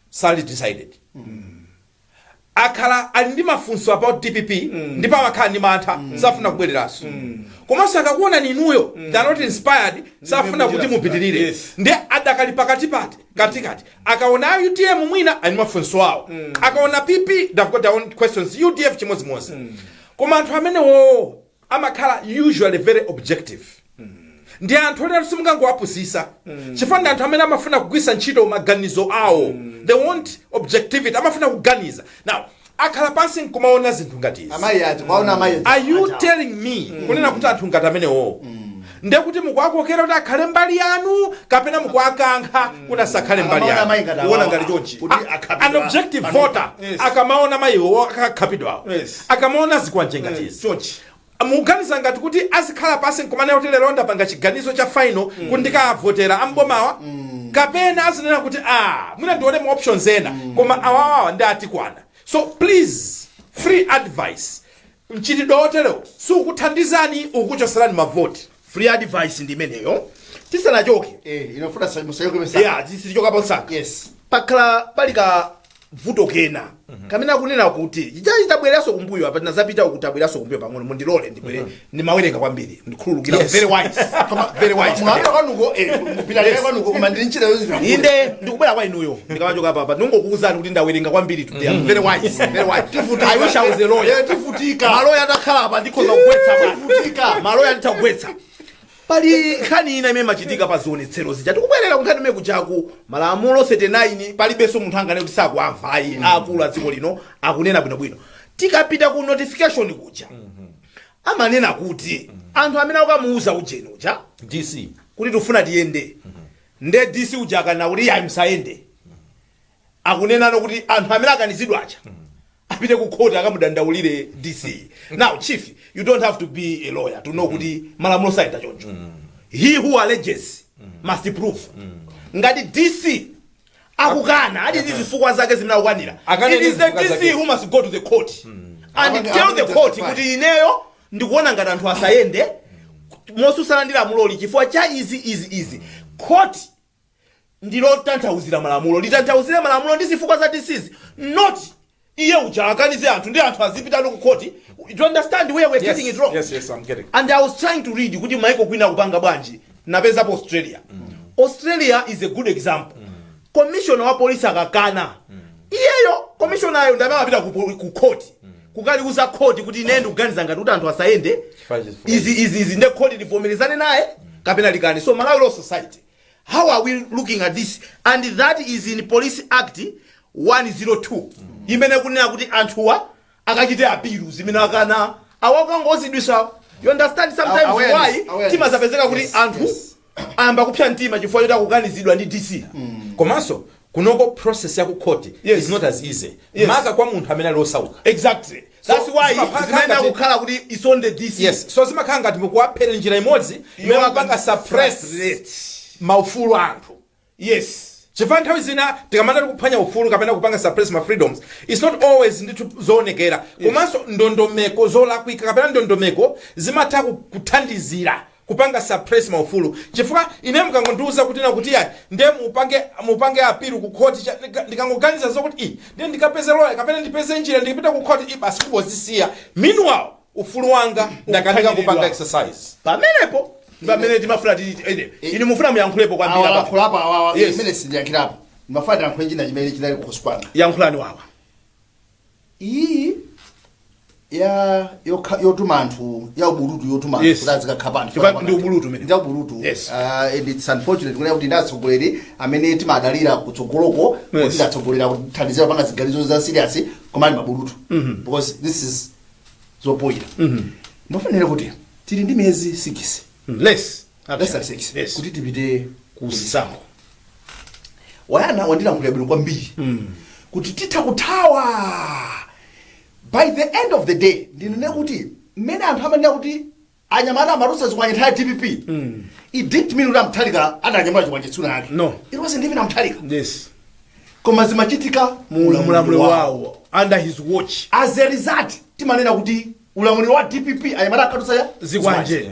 [SPEAKER 3] sali decided, akhala ali ndi mafunso about DPP, ndipo amakhala ndi mantha, safuna kubwereranso. Komanso akakuona inuyo, they are not inspired, safuna kuti mupitirire. Ndi adakali pakatipati katikati. Akaona UTM mwina ali mafunso awo, akaona PP they've got their own questions, UDF chimodzimodzi. Koma anthu amenewo amakhala usually very objective. Ndi anthu onena simungangowapusisa, chifukwa ndi anthu amene amafuna kugwisa ntchito maganizo awo. They want objectivity, amafuna kuganiza. Now akhala pansi nkumaona zinthu ngati izi.
[SPEAKER 4] Amayi ati kwaona amayi ati
[SPEAKER 3] Are you
[SPEAKER 4] aja.
[SPEAKER 3] telling me kunena kuti anthu ngati amenewo Ndiye kuti mukuwakokera kuti akhale mbali yanu kapena mukuwakankha kuti asakhale mbali
[SPEAKER 4] Akamaona
[SPEAKER 3] yanu?
[SPEAKER 4] mayi ngati
[SPEAKER 2] Kuona
[SPEAKER 4] awawa,
[SPEAKER 2] ngati chonchi.
[SPEAKER 4] kuti
[SPEAKER 3] An
[SPEAKER 4] akhapidwa.
[SPEAKER 3] objective voter akamaona mayiwo akakhapidwawo, akamaona zikwanje ngatizi,
[SPEAKER 2] Chonchi,
[SPEAKER 3] muganiza ngati kuti azikhala pasi nkumanena kuti lero ndapanga chiganizo cha final kuti ndikavotera ambomawa, kapena azinena kuti, "Ah, mwina ndione ma options ena, koma awawawa ndi atikwana"? So please, free advice, mchitidwe oterewo sukuthandizani, ukuchoserani mavoti.
[SPEAKER 2] Free advice ndi imeneyo. Tisanachoke,
[SPEAKER 4] Inofuna musayoke mesa.
[SPEAKER 2] Yeah, tisichoka pansanga. Pakhala pali ka vuto kena kamene akunena kuti chichachi tabwereranso kumbuyo apa, tinazapita uku, tabwereranso kumbuyo pang'ono. Mundilole ndibwere, ndimawerenga kwambiri, ndikhululukira. Very wise, very wise.
[SPEAKER 4] Mwapita kwanuko, mupita lero kwanuko, koma ndili ntchito yozi.
[SPEAKER 2] Inde, ndikubwera kwa inuyo ndikamachoka apa. Ndingokuwuzani kuti ndawerenga kwambiri today. I'm very wise, very wise. I wish I was a lawyer.
[SPEAKER 4] Tifutika.
[SPEAKER 2] Maloya atakhala apa ndikhoza kugwetsa bwana.
[SPEAKER 4] Tifutika.
[SPEAKER 2] Maloya nditagwetsa. Pali nkhani ina imene imachitika pa zionetsero zija. Tikubwerera ku nkhani imene kujaku, malamulo 39 palibenso munthu angane kuti sakuamva ayi. Akulu a dziko lino akunena bwinobwino. Tikapita ku notification kuja, amanena kuti anthu amene akukamuuza ujeni uja
[SPEAKER 3] DC
[SPEAKER 2] kuti tifuna tiyende, nde DC uja akana kuti iyayi, musayende, akunenano kuti anthu amene akanizidwa aja apite ku court akamudandaulire DC. Now, chief, you don't have to be a lawyer to know kuti malamulo sayenda choncho. He who alleges must prove. Ngati DC akukana, ali ndi zifukwa zake zimene akukanira,
[SPEAKER 3] Akane
[SPEAKER 2] it is the
[SPEAKER 3] ndi zifukwa
[SPEAKER 2] DC
[SPEAKER 3] zake.
[SPEAKER 2] who must go to the court and tell the
[SPEAKER 4] Apange
[SPEAKER 2] court
[SPEAKER 4] justify.
[SPEAKER 2] kuti ineyo ndikuona ngati anthu asayende mosusana ndi lamuloli chifukwa cha izi, izi, izi. Court ndilotanthauzira malamulo, litanthauzire malamulo ndi zifukwa za DCs, not iye uja akanize anthu ndi anthu azipitano ku court. Do you understand where we're getting it wrong?
[SPEAKER 3] Yes, I'm getting.
[SPEAKER 2] And I was trying to read kuti maiko kwina kupanga bwanji. Napezapo Australia. Australia is a good example. Commissioner wa polisi akakana, iyeyo commissioner ndamene amapita ku court kukaliuza court kuti ine ndikuganiza ngati kuti anthu asayende izi, izi, izi, nde court livomerezane naye kapena likani. So Malawi Law Society, how are we looking at this? And that is in Police Act 102 imene kunena kuti anthuwa akachite appeal zimene akana awakangozidwisa. You understand sometimes
[SPEAKER 4] Awareness,
[SPEAKER 2] why
[SPEAKER 4] awareness.
[SPEAKER 2] timazapezeka kuti anthu ayamba kupsa mtima chifukwa choti akukanizidwa ndi DC?
[SPEAKER 3] Komanso kunoko process ya ku court is not as easy, maka kwa munthu amene ali osauka.
[SPEAKER 2] Exactly, that's
[SPEAKER 3] So,
[SPEAKER 2] why
[SPEAKER 3] zimakhala
[SPEAKER 2] zimene kukhala kuti it's on the DC.
[SPEAKER 3] Yes, so zimakhala ngati mukuwaphera njira imodzi imene mupanga suppress
[SPEAKER 2] Frustrate.
[SPEAKER 3] maufulu a anthu. Chifukwa nthawi zina tikamana tikuphwanya ufulu kapena kupanga suppress ma freedoms, it's not always ndithu zoonekera. Komanso ndondomeko zolakwika kapena ndondomeko zimatha kuthandizira kupanga suppress maufulu, chifukwa ine mukangondiuza kuti nakuti yayi, ndiye mupange appeal ku court, ndikangoganiza zokuti i ndiye ndikapeze lawyer kapena ndipeze njira ndikipita ku court, i basi, kubozisiya. Meanwhile ufulu wanga ndakanika kupanga exercise.
[SPEAKER 2] Pamenepo pamene timafuna ene ine mufuna muyankhulepo kwambiri apa.
[SPEAKER 4] Awalankhulapo awawa. Imene sindiyankhirapo, ndimafuna ndiyankhule china chimene chinali kukhosi kwanga.
[SPEAKER 2] Yankhulani wawa.
[SPEAKER 4] Iyi ya yotuma anthu, ya ubulutu, yotuma anthu kuti azikakhapa anthu.
[SPEAKER 2] Chifukwa ndi ubulutu umene.
[SPEAKER 4] Ndi ubulutu. And it's unfortunate kunena kuti ndi atsogoleri amene timadalira kutsogoloko kuti atsogolera kuthandizira kupanga ziganizo za serious, koma ali mabulutu, because this is zopoyira. Mbafanire kuti tili ndi miyezi 6,
[SPEAKER 2] Less.
[SPEAKER 4] Less than 6, kuti tipite
[SPEAKER 2] kuzisankho.
[SPEAKER 4] Wayana wandilankhulira bwino kwambiri kuti titha kuthawa. By the end of the day, ndinene kuti mmene anthu amanena kuti anyamata amatulutsa zikwanje nthawi ya DPP, it didn't mean kuti amthalika adanyamula chikwanje tsuna yake.
[SPEAKER 2] No.
[SPEAKER 4] It wasn't even amthalika, koma zimachitika
[SPEAKER 2] mu ulamuliro wawo, under his watch.
[SPEAKER 4] As a result, timanena kuti ulamuliro wa DPP anyamata akatulutsa ya
[SPEAKER 2] zikwanje.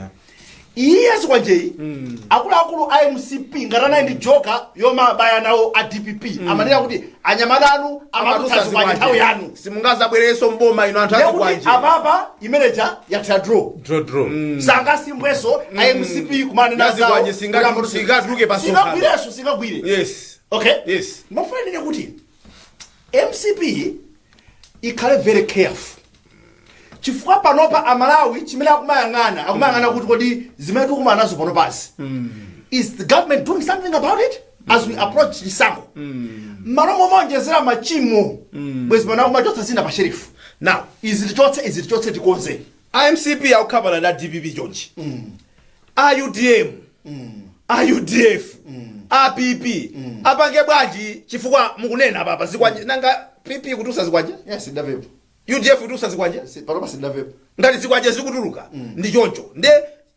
[SPEAKER 4] Iye zikwanjeyi, akuluakulu a MCP ngati anali ndi joka yomabaya nawo a DPP, amanena kuti anyamata anu amatulutsa zikwanje nthawi yanu.
[SPEAKER 2] Simungazabwereso mboma ino anthu
[SPEAKER 4] Ndekuti
[SPEAKER 2] azikwanje.
[SPEAKER 4] apapa imeneja yathira draw.
[SPEAKER 3] Draw, draw.
[SPEAKER 4] Sangasimbweso a MCP kumanena
[SPEAKER 2] Yazikwanje singatuluke pa sonkhano.
[SPEAKER 4] Singagwireso, singagwire. Okay. Mafanire kuti MCP ikhale very careful, chifukwa panopa Amalawi chimene akumayang'ana kuti kodi zimene tikumana nazo panopazi, is the government doing something about it as we approach chisankho? Mmalo momonjezera machimo, bwezi pano akumachotsa zina pa shelf.
[SPEAKER 2] Now,
[SPEAKER 4] izi tichotse, izi tichotse, tikonze.
[SPEAKER 2] IMCP akukhapana na DPP chonchi. A UTM, a UDF, a PP apange bwanji? Chifukwa mukunena papa zikwanje, nanga PP kutulutsa zikwanje?
[SPEAKER 4] Yes, sindavepo.
[SPEAKER 2] UDF kutulutsa zikwanje?
[SPEAKER 4] Panopa sindavepo.
[SPEAKER 2] Ngati zikwanje zikutuluka ndi choncho, nde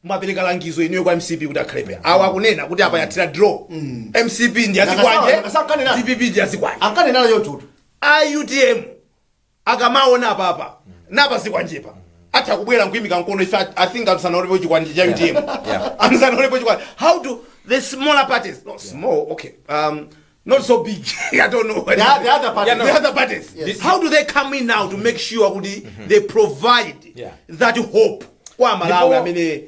[SPEAKER 2] mwapereka langizo inuyo kwa MCP kuti akhalepe awo akunena kuti apa yathira draw, MCP ndi azikwanje,
[SPEAKER 4] Nakasakanena.
[SPEAKER 2] DPP ndi azikwanje.
[SPEAKER 4] Ankanenala chochutu.
[SPEAKER 2] A UTM akamaona apapa napa zikwanjepa atha kubwera nkuyimika mkono. Ife I think atusanaonepo chikwanje cha UTM. Atusanaonepo chikwanje. How do the smaller parties, no, small, okay, not so big, I don't know.
[SPEAKER 4] The other parties.
[SPEAKER 2] Yeah, no. The other parties. How do they come in now to make sure kuti they provide that hope kwa Malawi amene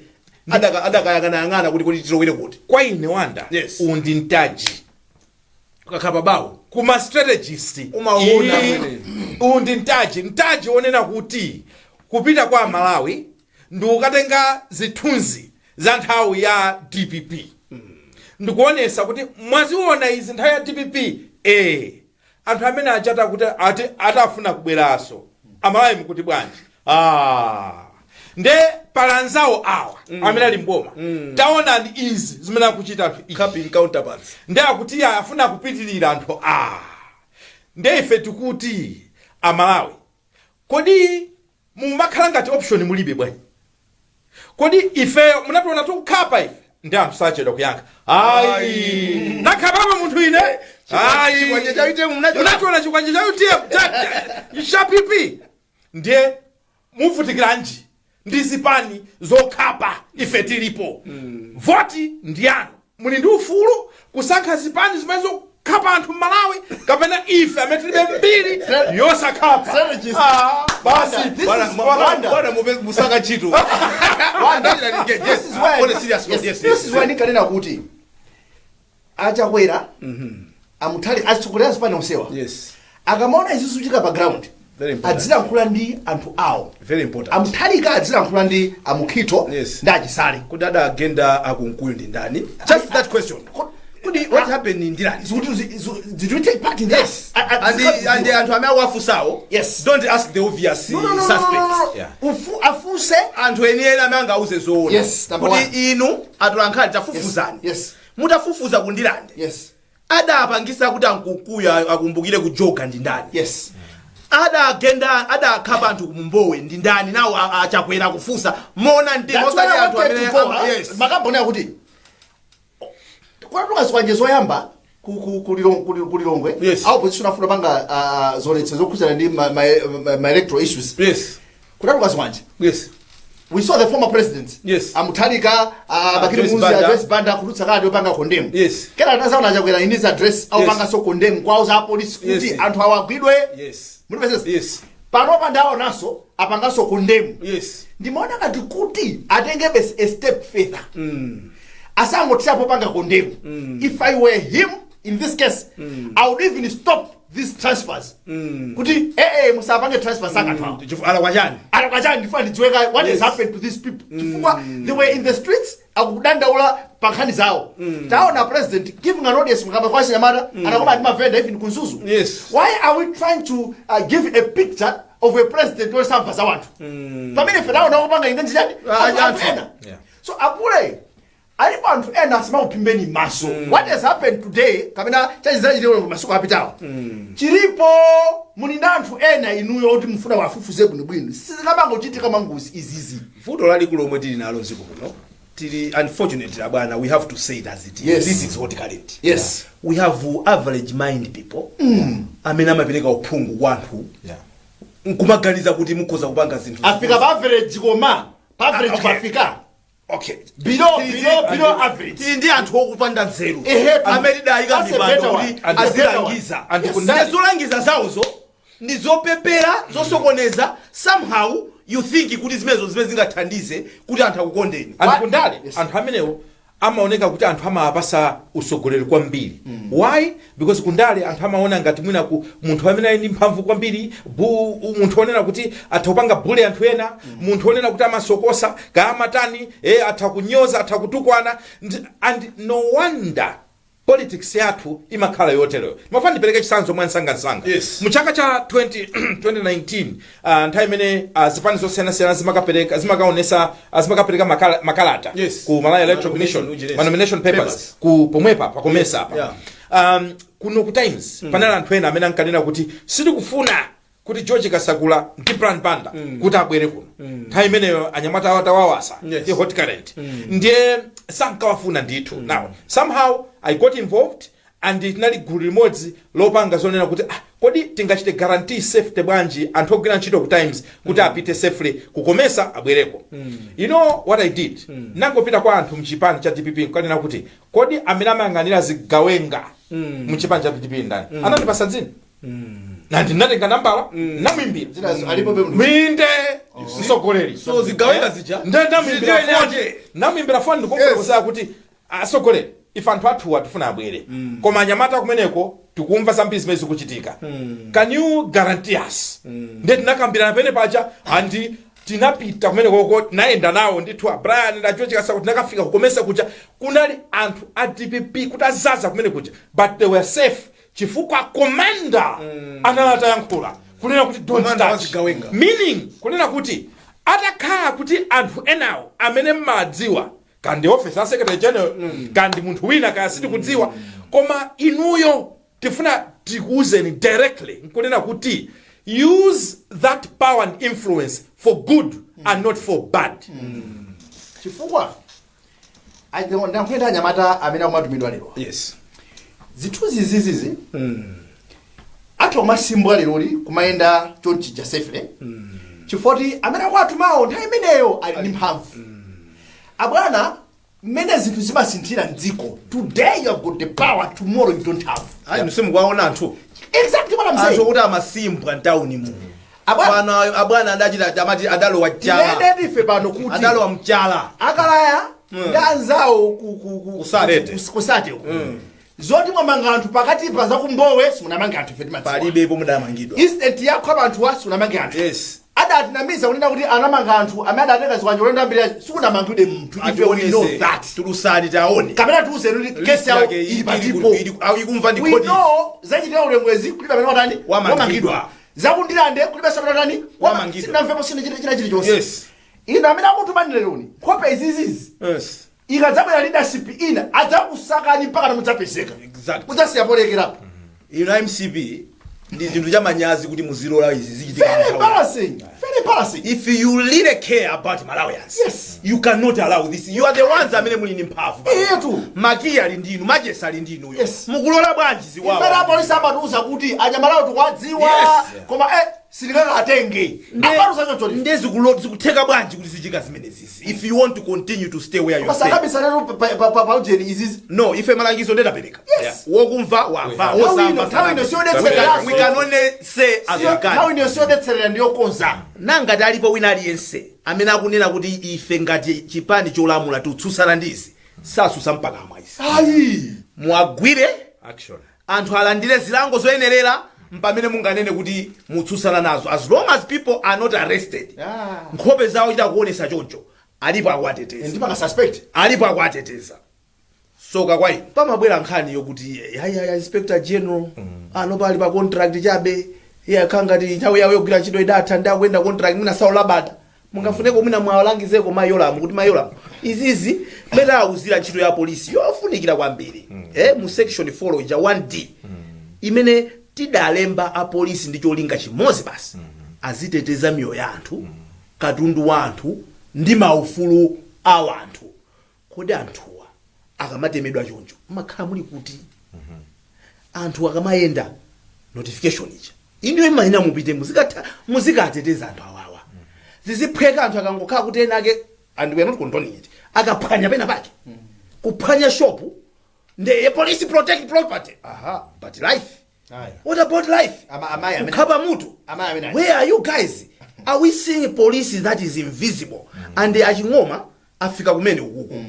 [SPEAKER 2] adakayang'anayang'ana kuti tilowere kuti?
[SPEAKER 3] Kwa ine, Wanda, uwu ndi mtaji.
[SPEAKER 2] Kakhala bawo.
[SPEAKER 3] Kuma strategist.
[SPEAKER 2] Umaona mwene.
[SPEAKER 3] Uwu ndi mtaji, mtaji wonena kuti kupita kwa Malawi ndi ukatenga zithunzi za nthawi ya DPP ndikuonesa kuti mwaziona izi nthawi ya DPP, anthu amene achata kuti ati atafuna kubweranso, Amalawi mukuti bwanji? Ah. Nde palanzawo awa amene ali mboma, taonani izi zimene akuchita anthu izi.
[SPEAKER 2] Capping counterparts.
[SPEAKER 3] Ndi akuti iye afuna kupitirira anthu a nde ife tikuti Amalawi, kodi mumakhala ngati option mulibe bwanji? Kodi ifeyo munationa tikukhapa ife? Ndi anthu sachedwa kuyankha, ayi, ndakhapapo munthu ine, ayi.
[SPEAKER 2] Chikwanje cha UTM munachiona?
[SPEAKER 3] Munationa chikwanje cha UTM, cha PP? Ndiye muvutikiranji ndi zipani zokhapa? Ife tilipo, voti ndiyanu, muli ndi ufulu kusankha zipani zimene zokhapa anthu m'Malawi kapena ife amene tilibe mbiri yosakhapa.
[SPEAKER 4] Strategist.
[SPEAKER 3] Ah, basi.
[SPEAKER 4] This
[SPEAKER 2] Bwana,
[SPEAKER 4] is Wanda.
[SPEAKER 2] bwana, musaka ntchito.
[SPEAKER 4] Wanda,
[SPEAKER 2] Yes,
[SPEAKER 4] this is why
[SPEAKER 2] on a serious note,
[SPEAKER 4] yes,
[SPEAKER 2] yes,
[SPEAKER 4] this
[SPEAKER 2] yes.
[SPEAKER 4] is why ndinkanena kuti Achakwera, Amutali, atsogoleri azipani onsewa akamaona izi zikuchitika pa ground,
[SPEAKER 2] Very important.
[SPEAKER 4] azilankhula ndi anthu awo.
[SPEAKER 2] Very important.
[SPEAKER 4] Amuthalika azilankhula ndi Amukhito ndi Achisale.
[SPEAKER 2] Kuti adagenda Akunkuyu ndi ndani? Just that question. Kuti what happened in Ndilani?
[SPEAKER 4] Zikuti did we take part in that?
[SPEAKER 2] Yes. And anthu amene akuwafunsawo,
[SPEAKER 4] Yes.
[SPEAKER 2] don't ask the obvious
[SPEAKER 4] No, no, no, no,
[SPEAKER 2] suspects.
[SPEAKER 4] no, no, no. Afunse
[SPEAKER 2] Anthu enieni amene angauze zoona.
[SPEAKER 4] Yes, number
[SPEAKER 2] Kuti
[SPEAKER 4] one.
[SPEAKER 2] inu atolankhani tafufuzani. Mutafufuza kundilande, adapangisa kuti Ankunkuyu akumbukire kujoga ndi ndani? Adagenda, adakhapa anthu kumbowe ndi ndani? Nawo Achakwera kufunsa mona mtima,
[SPEAKER 4] That's why
[SPEAKER 2] osati
[SPEAKER 4] I
[SPEAKER 2] anthu
[SPEAKER 4] wanted
[SPEAKER 2] amene
[SPEAKER 4] to go, huh?
[SPEAKER 2] yes.
[SPEAKER 4] Makamboni akuti kwatuluka zikwanje zoyamba ku Lilongwe. Opposition afuna panga zionetsero zokhudzana ndi ma electoral issues. Kutatuka zikwanje. We saw the former president, Amuthalika, Bakili
[SPEAKER 2] Joyce
[SPEAKER 4] Muluzi,
[SPEAKER 2] Banda.
[SPEAKER 4] Joyce Banda kutulutsa kalata yopanga condemn. Kena anazaona Achakwera in his address aupanga so condemn kwauza apolisi kuti anthu awagwidwe. Mundipesesa?
[SPEAKER 2] Yes.
[SPEAKER 4] Panopa ndaonanso apanganso condemn. Ndimaona ngati kuti atengebe a step further, asangothirapo panga condemn. If I were him in this case, I would even stop these transfers, kuti musapange transfers akanthu awo.
[SPEAKER 2] Chifukwa alakwachani?
[SPEAKER 4] Alakwachani? Ndifuna ndidziweka what has happened to these people, chifukwa they were in the streets akudandaula pa nkhani zawo. Taona president giving an audience mukamba kwa chinyamata, anakoma ndi mavenda even ku Mzuzu. Why are we trying to give a picture of a president wosamva za wanthu, pamene ife taona kupanga ine njani anthu
[SPEAKER 2] anthu.
[SPEAKER 4] ena? So apule alipo anthu ena asimakuphimbeni maso. What has happened today kapena chachizachitiro masiku apitawo chilipo, muli ndi anthu ena inuyo kuti mufuna wafufuze bwinobwino, sizingamangochitika mangozi izizi.
[SPEAKER 2] Vuto lalikulu lomwe tili nalo mdziko muno, tili unfortunately, abwana, we have to say it as it is. This is what current we have, average mind people amene amapereka uphungu kwa anthu nkumaganiza kuti mukhoza kupanga zinthu.
[SPEAKER 4] Afika pa average, koma pa average pafika below average.
[SPEAKER 2] Tili ndi anthu okupanda nzeru amene tidayika
[SPEAKER 4] That's a
[SPEAKER 2] mipando
[SPEAKER 4] better
[SPEAKER 2] kuti
[SPEAKER 4] one. That's a better one.
[SPEAKER 2] azilangiza.
[SPEAKER 3] Yes.
[SPEAKER 2] Ndi zolangiza zawozo ndi zopepera, zosokoneza. Somehow you think kuti zimenezo zimene zingathandize kuti anthu akukondeni.
[SPEAKER 3] Anthu kundale, anthu amenewo amaoneka kuti anthu amawapasa usogoleri kwambiri. Why? Because kundale anthu amaona ngati mwina ku munthu amene ali ndi mphamvu kwambiri, munthu onena kuti atha kupanga bully anthu ena, munthu onena kuti amasokosa kaya amatani, atha kunyoza, atha kutukwana. And no wonder. Politics yathu imakhala yotereyo. Ndimafuna ndipereke chitsanzo mwansangansanga. Mu chaka cha 2019, nthawi imene zipani zosiyanasiyana zimakapereka, zimakaonesa, zimakapereka makalata ku Malawi Electoral Commission,
[SPEAKER 2] Yes.
[SPEAKER 3] ma nomination papers,
[SPEAKER 2] Papers.
[SPEAKER 3] ku pomwepa pa COMESA apa, kuno ku Times panali anthu ena amene ankanena kuti sitikufuna kuti George Kasakula ndi Brian Banda kuti abwere kuno. Nthawi imeneyo anyamata awo atawawasa ndi Hot Current, ndiye sankawafuna ndithu. Now somehow I got involved and tinali gulu limodzi lopanga zonena kuti, ah, kodi tingachite guarantee safety bwanji anthu ogwira ntchito ku Times kuti apite safely ku COMESA, abwereko? You know what I did? Nangopita kwa anthu mchipani cha DPP nkanena kuti, kodi amene amayang'anira zigawenga mchipani cha DPP ndani? Anandipasa dzina, na ndinatenga nambala, namwimbira.
[SPEAKER 4] Zinazo alipo pe munthu.
[SPEAKER 3] Minde mtsogoleri.
[SPEAKER 2] So zigawenga zija
[SPEAKER 3] Nde namwimbira
[SPEAKER 2] Zija
[SPEAKER 3] foni,
[SPEAKER 2] ine.
[SPEAKER 3] namwimbira foni, ndikumfotokozera kuti, atsogoleri, ife anthu athuwa tifuna abwere, koma anyamata kumeneko tikumva zambiri zimene zikuchitika. Can you guarantee us? Ndiye tinakambirana pene paja and tinapita kumenekoko, tinayenda nawo ndithu a Brian na George Kasakula. Tinakafika ku COMESA kuja, kunali anthu a DPP kuti azaza kumene kuja, but they were safe chifukwa commander anali atayankhula kunena kuti don't
[SPEAKER 2] Commander
[SPEAKER 3] touch.
[SPEAKER 2] wa zigawenga.
[SPEAKER 3] Meaning kunena kuti atakhala kuti anthu enawo amene mmadziwa, kandi office ya secretary general, kandi munthu wina, kaya sitikudziwa, koma inuyo tifuna tikuuzeni directly nkunena kuti use that power and influence for good and not for bad.
[SPEAKER 4] Chifukwa ndankuyenda anyamata amene akumatumidwa lero, zithunzi izizizi athu amasimbwa leroli kumayenda chonchija safely, chifukwa kuti amene akuwatumawo nthawi imeneyo ali ndi mphamvu. Abwana, mmene zinthu zimasinthira mdziko, today you have got the power, tomorrow you don't have.
[SPEAKER 2] Ayi, simukuwaona anthu?
[SPEAKER 4] Exactly what I'm
[SPEAKER 2] Anthu
[SPEAKER 4] saying.
[SPEAKER 2] okuti amasimbwa mtawuni mu.
[SPEAKER 4] Abwana.
[SPEAKER 2] Pano abwana adachita amati adalowa chala.
[SPEAKER 4] Tinene ndife pano kuti
[SPEAKER 2] Adalowa mchala.
[SPEAKER 4] Akalaya ndi anzawo
[SPEAKER 2] Kusate.
[SPEAKER 4] Kusate uku. Zoti mwamanga anthu pakati pa zakumbowe, simunamanga anthu, ife timadziwa.
[SPEAKER 2] Palibepo mudamangidwa.
[SPEAKER 4] Incident yakho anthuwa, simunamanga anthu. Adatinamiza kunena kuti anamanga anthu amene adatenga zikwanje ulendo ambiri, sikunamangidwe munthu. Ife we know
[SPEAKER 2] Ationese.
[SPEAKER 4] that.
[SPEAKER 2] Tulusani taone.
[SPEAKER 4] Kapena tiuzeni kuti kesi yawo
[SPEAKER 2] Yake
[SPEAKER 4] ili patipo.
[SPEAKER 2] Ikumva ndi
[SPEAKER 4] We
[SPEAKER 2] khoti.
[SPEAKER 4] know zachitika ulengwezi, kulibe amene watani?
[SPEAKER 2] Wamangidwa.
[SPEAKER 4] Wamangidwa. Zakundilande, kulibe amene watani?
[SPEAKER 2] Wamangidwa.
[SPEAKER 4] Sitinamvepo sine china chilichonse. Ino amene akutumani leroni, nkhope izizizi, ikadzabwera leadership ina, adzakusakani mpaka namudzapezeka. Mudzasiya polekerapo.
[SPEAKER 2] Ino MCP, ndi zinthu chamanyazi kuti muzilola izi zichitika.
[SPEAKER 4] Very
[SPEAKER 2] Nthawi.
[SPEAKER 4] embarrassing, very embarrassing.
[SPEAKER 2] If you really care about Malawians, you cannot allow this. You are the ones amene muli ndi mphamvu.
[SPEAKER 4] Iyetu.
[SPEAKER 2] Makiyi ali ndinu, machesa ali ndinuyo. Mukulola bwanji
[SPEAKER 4] Imene
[SPEAKER 2] ziwawa?
[SPEAKER 4] apolisi amatiuza kuti anyamalawo tikuwadziwa, koma sitingakatenge, amatiuza choncho.
[SPEAKER 2] Nde zikutheka bwanji kuti zichitika zimenezisi if you want to continue to stay where you stay?
[SPEAKER 4] Pasakabisa lero paujeni izizi.
[SPEAKER 2] No, ife malangizo ndetapereka. Wokumva wamva.
[SPEAKER 4] Nthawi ino siyodetserera.
[SPEAKER 2] We can only say as we can.
[SPEAKER 4] Nthawi ino siyodetserera, ndiyokonza.
[SPEAKER 2] Nangati alipo wina aliyense amene akunena kuti ife ngati chipani cholamula tikutsutsana ndi izi, sasusa mpaka amwaisi.
[SPEAKER 4] Ayi.
[SPEAKER 2] Muagwire
[SPEAKER 3] Action.
[SPEAKER 2] anthu, alandire zilango zoyenerera, mpamene munganene kuti mutsutsana nazo. As long as people are not arrested, nkhope zawo chita kuonesa choncho, alipo akuwateteza.
[SPEAKER 4] Ndipanga suspect.
[SPEAKER 2] Alipo akuwateteza. Soka kwa inu. Pamabwera nkhani yokuti yaya inspector general ano pali pa contract chabe, iye akhala ngati nthawi yawo yogwira ntchito idatha ndi akuyenda contract, mwina saulabada. Mungafuneko mwina mwawalangizeko mayolamu kuti mayolamu izizi mmene awuzira ntchito ya polisi yofunikira kwambiri, mu section 4 ija 1D imene tidalemba apolisi ndi cholinga chimodzi basi, aziteteza miyoyo ya anthu, katundu wa anthu ndi maufulu a anthu. Kodi anthuwa akamatemedwa choncho mmakhala muli kuti? Anthu akamayenda, notification ija inuyo imayena mupite muzikateteza anthu awawa. Ziziphweka anthu akangokhala kuti ena ake, and we are not condoning it, akaphwanya pena pake, kuphwanya shopu, nde police protect property. Aha, but life?
[SPEAKER 4] Ayi.
[SPEAKER 2] What about life?
[SPEAKER 4] Amayi amene-
[SPEAKER 2] Kukhapa mutu.
[SPEAKER 4] Amayi amene-
[SPEAKER 2] Where are you guys? Are we seeing police that is invisible? And Aching'oma afika kumene ukuku.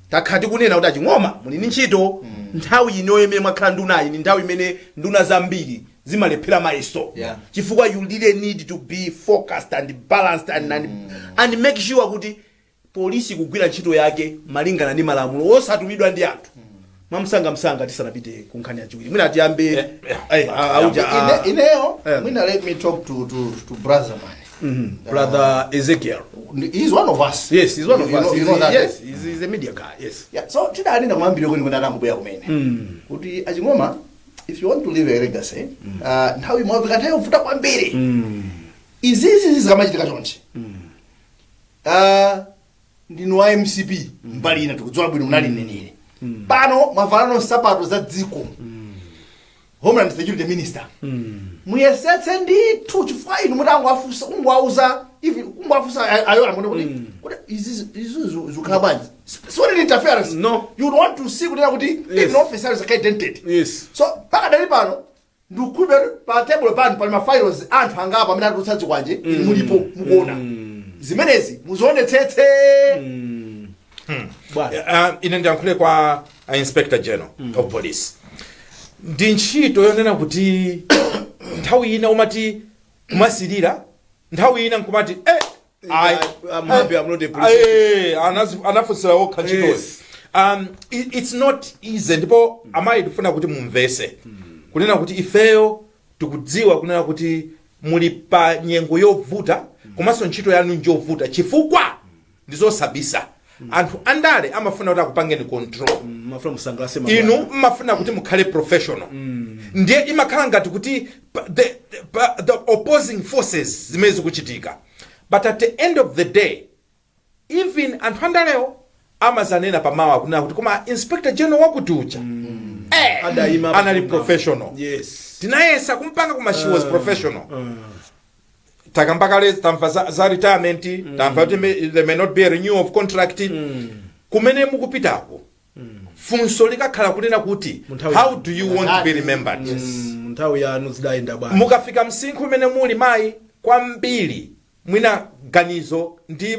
[SPEAKER 2] Takhala tikunena kuti Aching'oma muli ndi ntchito. Nthawi inoyo imene mwakhala ndunayi ni nthawi imene nduna zambiri zimalephera mayeso, chifukwa you really need to be focused and balanced and make sure kuti polisi kugwira ntchito yake malingana ndi malamulo, osatumidwa ndi anthu. Mwamsangamsanga, tisanapite ku nkhani yachiwiri, mwina tiyambe auja.
[SPEAKER 4] Ineyo
[SPEAKER 2] Eh.
[SPEAKER 4] mwina let me talk to brother man.
[SPEAKER 2] Brother Ezekiel.
[SPEAKER 4] He's one of us.
[SPEAKER 2] Yes, he's one of
[SPEAKER 4] You
[SPEAKER 2] us.
[SPEAKER 4] know that.
[SPEAKER 2] Yes, he's a media guy, yes.
[SPEAKER 4] Yeah, so tidanena kumambiri kweni kwene atangobwera kumene kuti aching'oma, if you want to leave a legacy, nthawi imwafika, nthawi yovuta kwambiri. Izizi zikamachitika chonchi, ndinu wa MCP mbali ina, tikudziwa bwino munali mneneri. Pano mwavalano nsapato za dziko, Homeland Security Minister. Muyesetse ndithu, chifukwa inu mutangoafusa, kungowauza, even kungoafusa ayola muone kuti izi zikukhala bwanji, so ni interference.
[SPEAKER 2] No.
[SPEAKER 4] You would want to see kunena kuti even officers are dented. So pakadali pano ndikukhulupirira pa table pano pali ma files anthu angapo amene atulutsa zikwanje, inu mulipo, mukuona zimenezi, muzionetsetse.
[SPEAKER 2] Bwana.
[SPEAKER 3] Ine ndiyankhule kwa Inspector General of Police. Ndi ntchito yonena kuti nthawi ina umati kumasilira, nthawi ina nkumati ayi.
[SPEAKER 2] I'm happy I'm not a police.
[SPEAKER 3] Anafunsira okha ntchitozi. It's not easy, ndipo amayi, tifuna kuti mumvese kunena kuti ifeyo tikudziwa kunena kuti muli pa nyengo yovuta, komanso ntchito yanu njovuta, chifukwa ndizosabisa, anthu andale amafuna kuti akupangeni control.
[SPEAKER 2] Mafuna musangalase.
[SPEAKER 3] Inu mmafuna kuti mukhale professional, ndiye imakhala ngati kuti the opposing forces zimene zikuchitika. But at the end of the day, even anthu andalewo amazanena pamawa kunena kuti koma Inspector General wakuti uja
[SPEAKER 2] Adayima
[SPEAKER 3] anali professional. Tinayesa kumpanga, koma she was professional. Takamba kale, tamva za retirement, tamva kuti there may not be a renewal of contract kumene mukupitako. Funso likakhala kunena kuti
[SPEAKER 2] Munthawi-
[SPEAKER 3] how do you want to be remembered?
[SPEAKER 2] Nthawi yanu zidayenda bwanji?
[SPEAKER 3] Mukafika msinkhu umene muli, mayi, kwambiri mwina ganizo ndi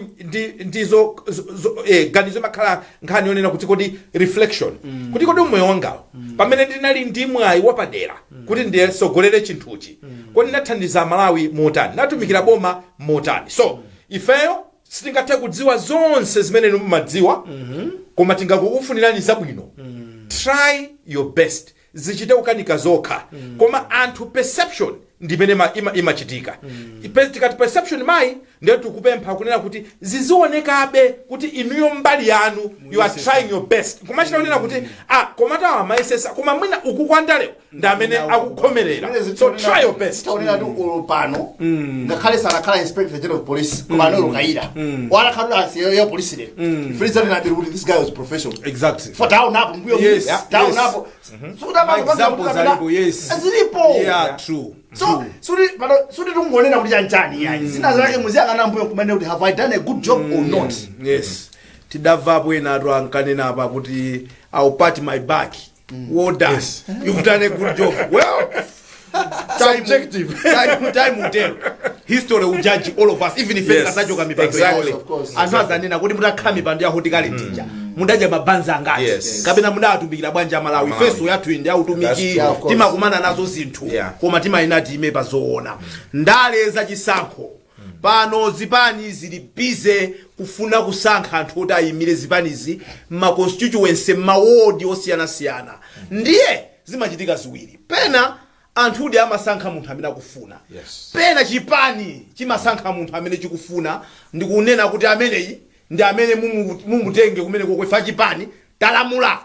[SPEAKER 3] ndizo ganizo imakhala nkhani yonena kuti kodi reflection, kuti kodi umoyo wangawo, pamene ndinali ndi mwayi wapadera kuti ndisogolere chinthuchi, kodi ndinathandiza Malawi motani, natumikira boma motani? So ifeyo sitingathe kudziwa zonse zimene inu mumadziwa, koma tingakukufunirani zabwino. Try your best, zichite kukanika zokha, koma anthu perception ndimene imachitika. Tikati perception, mayi, ndiye tikupempha kunena kuti zizionekabe kuti inuyo mbali yanu you are trying your best, kumachita kunena kuti ah, komatu awa amayesesa, koma mwina uku kwandalewo ndi amene akukhomerera. So try your best.
[SPEAKER 4] Taonera ti ulo pano ngakhale sanakhala Inspector General of Police, koma anolo kayira wanakhala asi ya police lero ifriza linabiri kuti this guy was professional. For down apo mbuyo, down apo.
[SPEAKER 2] Ma examples alipo, yes.
[SPEAKER 4] Zilipo.
[SPEAKER 2] Yeah, true.
[SPEAKER 4] So suti pano suti tungonena kuti chanchani yayi, zina zake muziyang'ana mbuyo kumene kuti have I done a good job or not?
[SPEAKER 2] Yes, tidamvapo enatu ankanena apa kuti "I'll pat my back, well done." You've done a good job. Well,
[SPEAKER 3] Subjective.
[SPEAKER 2] time will tell. History will judge all of us, even if kasachoka mipando yawo.
[SPEAKER 4] Of course.
[SPEAKER 2] Anthu azanena kuti mutakhala mipando ya horticulture ija, mudadya mabanza angati? Kapena mudatumikira bwanji Amalawi?
[SPEAKER 3] Malawi.
[SPEAKER 2] Ifeso yathu ndi autumiki.
[SPEAKER 3] That's true.
[SPEAKER 4] Yeah, of course.
[SPEAKER 2] Timakumana nazo zinthu, koma timayina time pazoona. Ndale zachisankho pano, zipani zili busy kufuna kusankha anthu oti ayimire zipanizi ma constituency, mawodi osiyanasiyana. Ndiye zimachitika ziwiri: pena anthudi amasankha munthu amene akufuna, pena chipani chimasankha munthu amene chikufuna, ndikunena kuti ameneyi ndi amene mumutenge kumene kokwefa chipani talamula.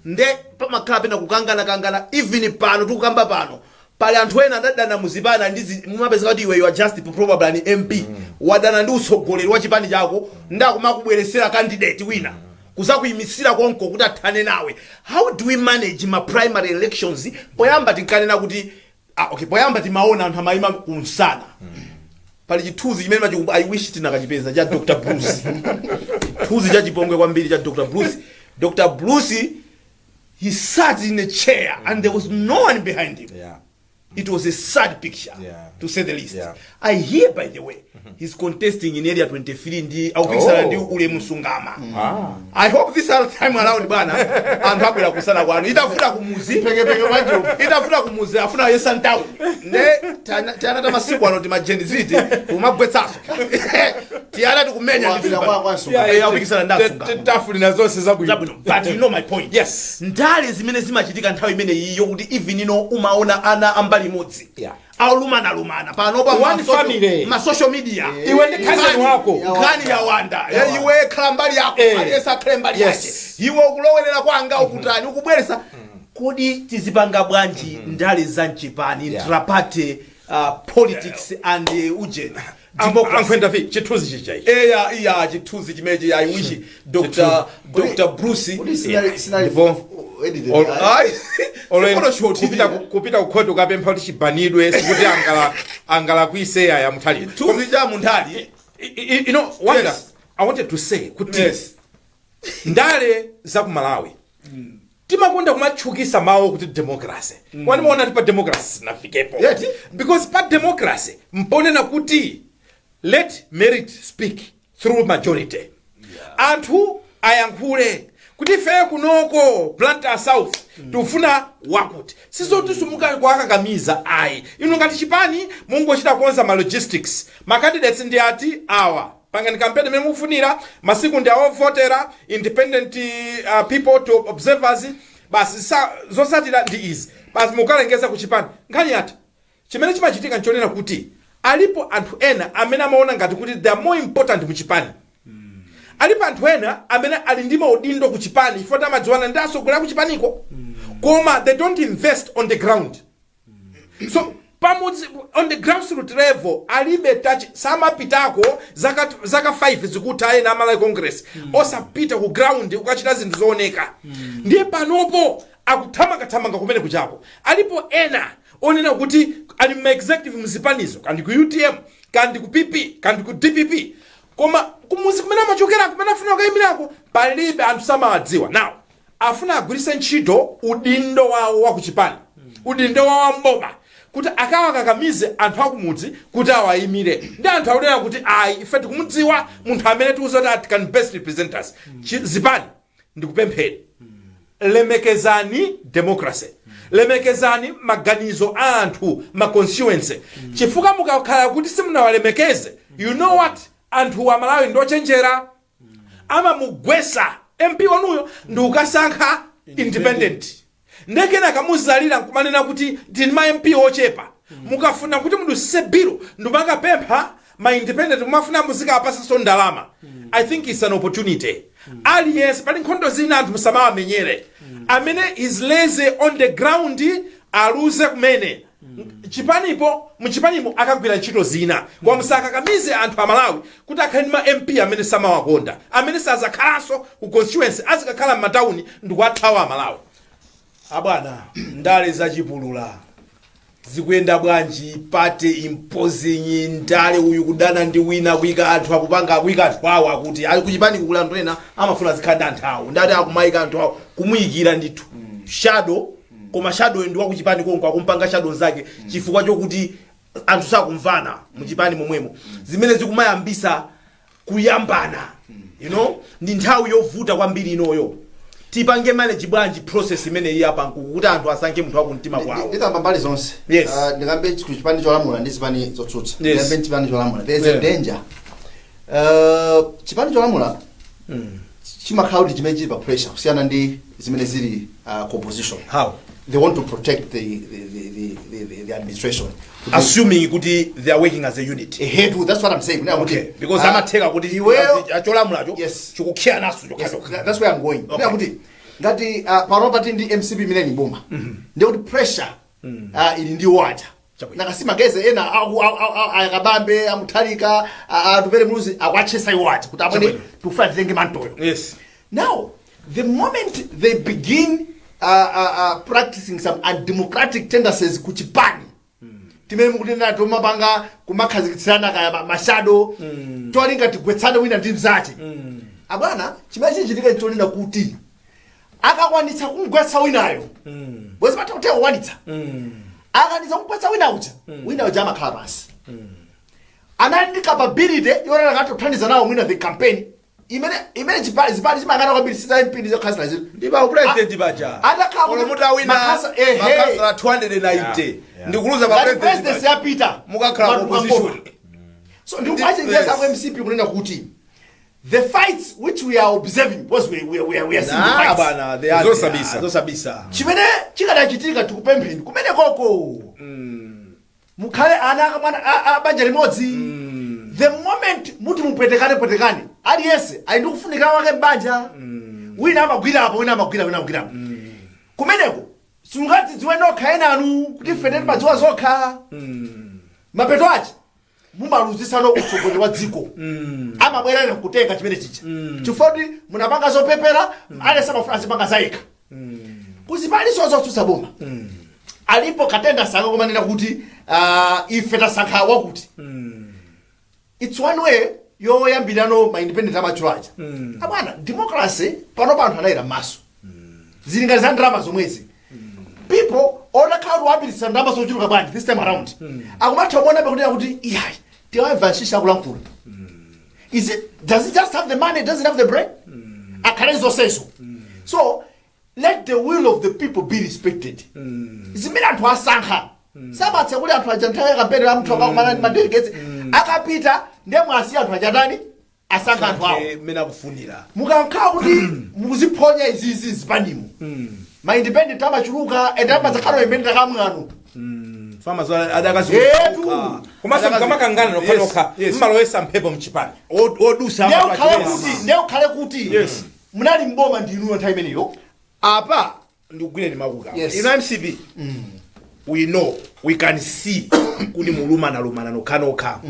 [SPEAKER 2] Nde pamakhala pena kukanganakangana. Even pano tikukamba pano, pali anthu ena adadana muzipani ndi mumapezeka kuti iwe you are just probably an MP, wadana ndi utsogoleri wa chipani chako, ndakumakubweresera candidate wina kuzakuyimisira konko kuti athane nawe. How do we manage ma primary elections? Poyamba tinkanena kuti okay, poyamba timaona anthu amayima kunsana. Pali chithunzi chimene I wish tinakachipeza, cha Dr Bruce, chithunzi cha chipongwe kwambiri cha Dr Bruce. Dr Bruce, he sat in a chair and there was no one behind him. It was a sad picture, to say the least. I hear, by the way, he's contesting in Area 23 ndi akupikisana ndi Ulemu Sungama. I hope this other time around, bwana, anthu abwera kusana kwanu. Itafuta kumuzi.
[SPEAKER 4] Pekepeke mwanjovu.
[SPEAKER 2] Itafuta kumuzi, afuna yesa ntawu. Ne tana ta masiku ano tima Gen Z kumagwetsaso. Tiyana tikumenya.
[SPEAKER 4] Wapita kwa Sungama.
[SPEAKER 2] Yeah, akupikisana ndi Sungama.
[SPEAKER 3] Tafulina zonse zabwino.
[SPEAKER 2] Zabwino, but you know my point.
[SPEAKER 3] Yes.
[SPEAKER 2] Ndale zimene zimachitika nthawi imene iyo kuti even ino umaona ana ambali imodzi aulumanalumana panopa.
[SPEAKER 3] One family.
[SPEAKER 2] Ma social media.
[SPEAKER 3] Iwe ndi cousin wako.
[SPEAKER 2] Nkhani ya wanda. Iwe khala mbali yako, aliyense akhale mbali yake. Iwe ukulowerera kwanga, ukutani, ukubweresa. Kodi tizipanga bwanji ndale za mchipani, intraparty politics and ujeni, democracy?
[SPEAKER 3] Ankhwenda vi chithunzi chicha ichi.
[SPEAKER 2] Eya, iya, chithunzi chimenechi, I wish Dr Bruce.
[SPEAKER 4] Kuti sinali
[SPEAKER 3] Ndipo-
[SPEAKER 4] edited.
[SPEAKER 2] Ayi, Photoshop.
[SPEAKER 3] Kupita kukhoti ukapempha kuti chibanidwe, sikuti angalakwise aya Munthali.
[SPEAKER 2] Chithunzi cha Munthali.
[SPEAKER 3] Wanda, I wanted to say kuti ndale za ku Malawi timakonda kumatchukisa mawu kuti democracy. Wanimaona ti pa democracy sinafikepo.
[SPEAKER 2] Yeti.
[SPEAKER 3] Because pa democracy mponena kuti let merit speak through majority. Anthu ayankhule kuti ife kunoko Blantyre South tikufuna wakuti. Sizoti sumuka kuakakamiza ayi. Inu ngati chipani mungochita kukonza ma logistics, ma candidates ndi ati awa, pangani kampeni imene mukufunira, masiku ndi awovotera, independent people to observers, basi zosatira ndi izi, basi mukalengeza ku chipani, nkhani yati. Chimene chimachitika nchonena kuti alipo anthu ena amene amaona ngati kuti they are more important mu chipani. Alipo anthu ena amene ali ndi maudindo ku chipani chifukwa amadziwana ndi asogolera ku chipaniko, koma they don't invest on the ground. So pamudzi, on the grassroot level, alibe touch, samapitako. Zaka 5 zikutha ena amalawi Congress osapita ku ground kukachita zinthu zooneka. Ndiye panopo akuthamangathamanga kumene kuchako. Alipo ena onena kuti ali ma executive mzipanizo, kandi ku UTM, kandi ku PP, kandi ku DPP, koma kumuzi kumene amachokera, kumene afuna kukayimirako, palibe anthu, samawadziwa. Now afuna agwiritse ntchito udindo wawo wa kuchipani, udindo wawo wa mboma, kuti akawakakamize anthu akumudzi kuti awayimire. Ndi anthu akunena kuti ayi, ife tikumudziwa munthu amene tikuziwa kuti ati can best represent us. Zipani, ndikupempheni, lemekezani democracy, lemekezani maganizo a anthu, ma constituency, chifukwa mukakhala kuti simunawalemekeze, you know what, anthu a Malawi ndochenjera, amamugwesa MP wanuyo ndi ukasankha independent. Ndekena kamuzalira nkumanena kuti ndini ma MP ochepa. Mukafuna kuti mudusise bill, ndimangapempha ma independent, mumafuna muzikapasanso ndalama. I think it's an opportunity. Aliyense, pali nkhondo zina anthu musamawamenyere. Amene is lazy on the ground aluze kumene chipanipo, muchipanimo akagwira ntchito zina, koma musakakamize anthu amalawi kuti akhale ndi ma MP amene samawakonda, amene sazakhalanso ku constituency, azikakhala m'matawuni ndikuwathawa amalawi.
[SPEAKER 2] Abwana, ndale zachipulula zikuyenda bwanji? Party imposing ndale, uyu kudana ndi wina, kuyika anthu, akupanga, akuyika anthu awo, akuti ali kuchipani kukula, anthu ena amafuna zikhala ndi anthu awo, ndati akumayika anthu awo, kumuyikira ndithu shadow, koma shadow ndi wakuchipani konko, akumpanga shadow zake chifukwa chokuti anthu sakumvana muchipani momwemo, zimene zikumayambisa kuyambana. Ndi nthawi yovuta kwambiri inoyo. Tipange manage bwanji process imene iyi apa nkuku kuti anthu asankhe munthu wakumtima kwawo?
[SPEAKER 4] Ndikamba mbali zonse.
[SPEAKER 2] Yes.
[SPEAKER 4] Ndikambe ku chipani cholamula ndi zipani zotsutsa.
[SPEAKER 2] Yes.
[SPEAKER 4] Ndikambe chipani cholamula, there is a danger. Chipani cholamula chimakhala kuti chimene chili pa pressure kusiyana ndi zimene zili ku opposition.
[SPEAKER 2] How?
[SPEAKER 4] They want to protect the administration.
[SPEAKER 2] Assuming kuti they are working as a unit.
[SPEAKER 4] Ehetu, that's what I'm saying. Kunena kuti,
[SPEAKER 2] Okay, because amatheka kuti
[SPEAKER 4] iweyo
[SPEAKER 2] cholamulacho chikukhiya naso chokhacho.
[SPEAKER 4] That's where I'm going.
[SPEAKER 2] Okay.
[SPEAKER 4] Kunena kuti ngati pano pati ndi MCP imene ni boma, ndiye kuti pressure ili ndi waja.
[SPEAKER 2] Chabwino.
[SPEAKER 4] Nakasi mageze ena akabambe, amuthalika, atupere Muluzi, akuatchesa iwo aja kuti amene
[SPEAKER 2] Chabwino.
[SPEAKER 4] tikufuna titenge mantoyo. Now, the moment they begin practicing some undemocratic tendencies kuchipani, timene mukunena tomapanga kumakhazikitsirana kaya ma shadow, tolinga tigwetsane wina ndi mzache, abwana, chimene chichitika nchonena kuti akakwanitsa kumgwetsa winayo, bwezi patha kuteka kukwanitsa. Akaniza kumupatsa wina uja, wina uja amakhala pansi. Anali ndi capability yonena kati kuthandiza nawo mwina the campaign imene chipani, zipani chimakana kwambiri siza MP ndi zakhansala zino.
[SPEAKER 2] Ndi pa president paja.
[SPEAKER 4] Atakhala kuti
[SPEAKER 2] Olo mutawina
[SPEAKER 4] ehe.
[SPEAKER 2] makhansala 290 ndikuluza pa
[SPEAKER 4] Ngati
[SPEAKER 2] president
[SPEAKER 4] presidency
[SPEAKER 2] paja.
[SPEAKER 4] yapita,
[SPEAKER 2] Mukakhala ku
[SPEAKER 4] matuka
[SPEAKER 2] opposition.
[SPEAKER 4] ngoma. So ndikuachenjeza ku MCP kunena kuti the fights which we are observing, because we are seeing the
[SPEAKER 2] Nah,
[SPEAKER 4] fights,
[SPEAKER 2] bana, they are
[SPEAKER 3] Zosabisa.
[SPEAKER 2] there. Zosabisa.
[SPEAKER 4] Chimene chikadachitika, tikupempheni kumene koko mukhale ana akamwana a banja limodzi. The moment muti mupwetekane pwetekane, aliyense ali ndi kufunika wake mbanja, wina amagwira apo, wina amagwira, wina amagwira apo. Kumeneko simungadzidziwe nokha enanu kuti ife timadziwa zokha. Mapeto ache mumaluzisano utsogoleri wa dziko. Amabwerera kutenga chimene chicha chifukwa kuti munapanga zopepera. Aliyense amafuna azipanga zayekha. Kuzipani zotsutsa boma alipo katenda saka kumanena kuti ife tasankha wakuti. It's one way yoyambirano ma independent amatchula aja. Abwana, democracy pano panthu anayera maso. Zili ngati za ndalama zomwezi. People otakhala kuti wapitisa ndalama zochuluka bwanji, this time around akumatha kuona pakunena kuti iyayi, tiwamva nshisha akulankhula. Is it, does it just have the money? Does it have the brain? Akhale zonsezo. So let the will of the people be respected. Zimene anthu asankha, samatse kuti anthu aja nthawi ya kampeni la mnthu akakumana ndi madelegates akapita, ndiye mwasiya anthu achatani, asankha anthu awo
[SPEAKER 2] Mmene akufunira.
[SPEAKER 4] Mukakhala kuti mukuziphonya izizi zipanimo, ma independent amachuluka and amadzakhala independent akamwano.
[SPEAKER 2] Fama adakazi.
[SPEAKER 4] Etu.
[SPEAKER 3] Komanso mkamakangana nokhanokha, mmalowesa mphepo mchipani.
[SPEAKER 2] Odusa.
[SPEAKER 4] Ndiye ukhale kuti, ndiye ukhale kuti munali mboma ndinuyo nthawi imeneyo.
[SPEAKER 2] Apa ndikugwire makuka. Ino MCP, we know, we can see kuti mulumana-lumana nokhanokha.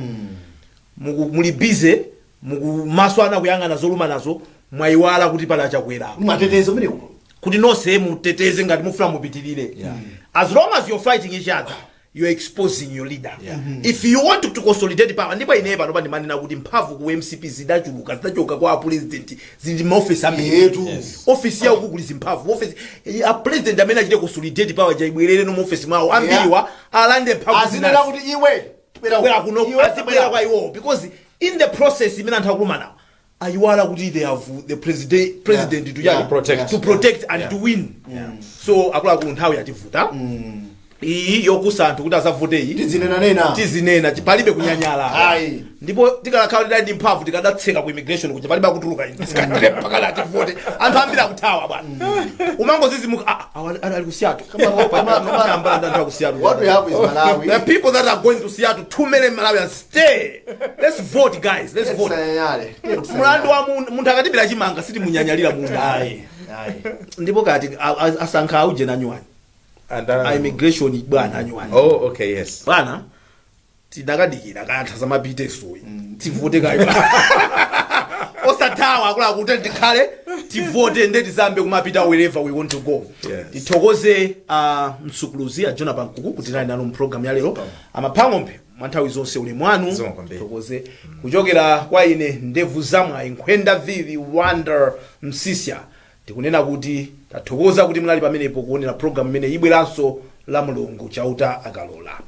[SPEAKER 2] Muli busy mukumaso ana kuyang'ana zolumanazo, mwayiwala kuti pali achakwera.
[SPEAKER 4] Mwatetezo umeneko.
[SPEAKER 2] Kuti nonse muteteze ngati mufuna mupitirire. As long as you're fighting each other, you're exposing your leader. If you want to consolidate power, ndipo ine pano pandimanena kuti mphamvu ku MCP zidachuluka, zidachoka kwa president, zili maofisi ambiri.
[SPEAKER 4] Yetu.
[SPEAKER 2] Ofisi yawo kuli zimphamvu. Ofisi a president amene achite consolidate power jaibwerere no mu ofisi mwawo, ambiriwa alande mphamvu.
[SPEAKER 4] Azinena
[SPEAKER 2] Zinazi.
[SPEAKER 4] kuti iwe bwera
[SPEAKER 2] Bwera kuno.
[SPEAKER 4] Iwe
[SPEAKER 2] Azibwera kwa iwo, because in the process imene anthu akulumana, ayiwala kuti they have the president to,
[SPEAKER 3] Protect.
[SPEAKER 2] to protect and to win. So akuluakulu, nthawi yativuta iyi yokusa anthu kuti azavote iyi.
[SPEAKER 4] Tizinenanena.
[SPEAKER 2] Tizinena, palibe kunyanyala.
[SPEAKER 4] Ayi.
[SPEAKER 2] Ndipo tikalakhala tidali ndi mphamvu, tikadatseka ku immigration kuja, palibe akutuluka ine pakala ativote. Anthu ambiri akuthawa, bwana. Umangozizimuka, ah, awa ali ku Seattle. Anthu aku Seattle.
[SPEAKER 4] What we have is Malawi.
[SPEAKER 2] The people that are going to Seattle, too many Malawians stay. Let's vote, guys. Let's vote.
[SPEAKER 4] Tisanyanyale.
[SPEAKER 2] Mulandu wa munthu akatibira chimanga, sitimunyanyalira munthu.
[SPEAKER 4] Ayi. Ayi.
[SPEAKER 2] Ndipo kati asankha auje nanyuwani a immigration, bwana, anyuwani.
[SPEAKER 3] Oh, okay, yes.
[SPEAKER 2] Bwana, tidakadikira katha zamapite soyi, tivote kayo, osathawa. Akuluakulu, tikhale tivote, nde tizambe kumapita wherever we want to go. Tithokoze msukuluzi a Jonah Pankuku kuti tinali nanu mpulogalamu ya lero. Amaphang'ombe mwa nthawi zonse, ulemu wanu.
[SPEAKER 3] Zikomo kwambiri.
[SPEAKER 2] Tithokoze kuchokera kwa ine, ndevu zamwayi, nkhwenda vivi Wonder Msisya. Tikunena kuti tathokoza kuti munali pamenepo kuonera program imene ibweranso la Mulungu, Chauta akalola.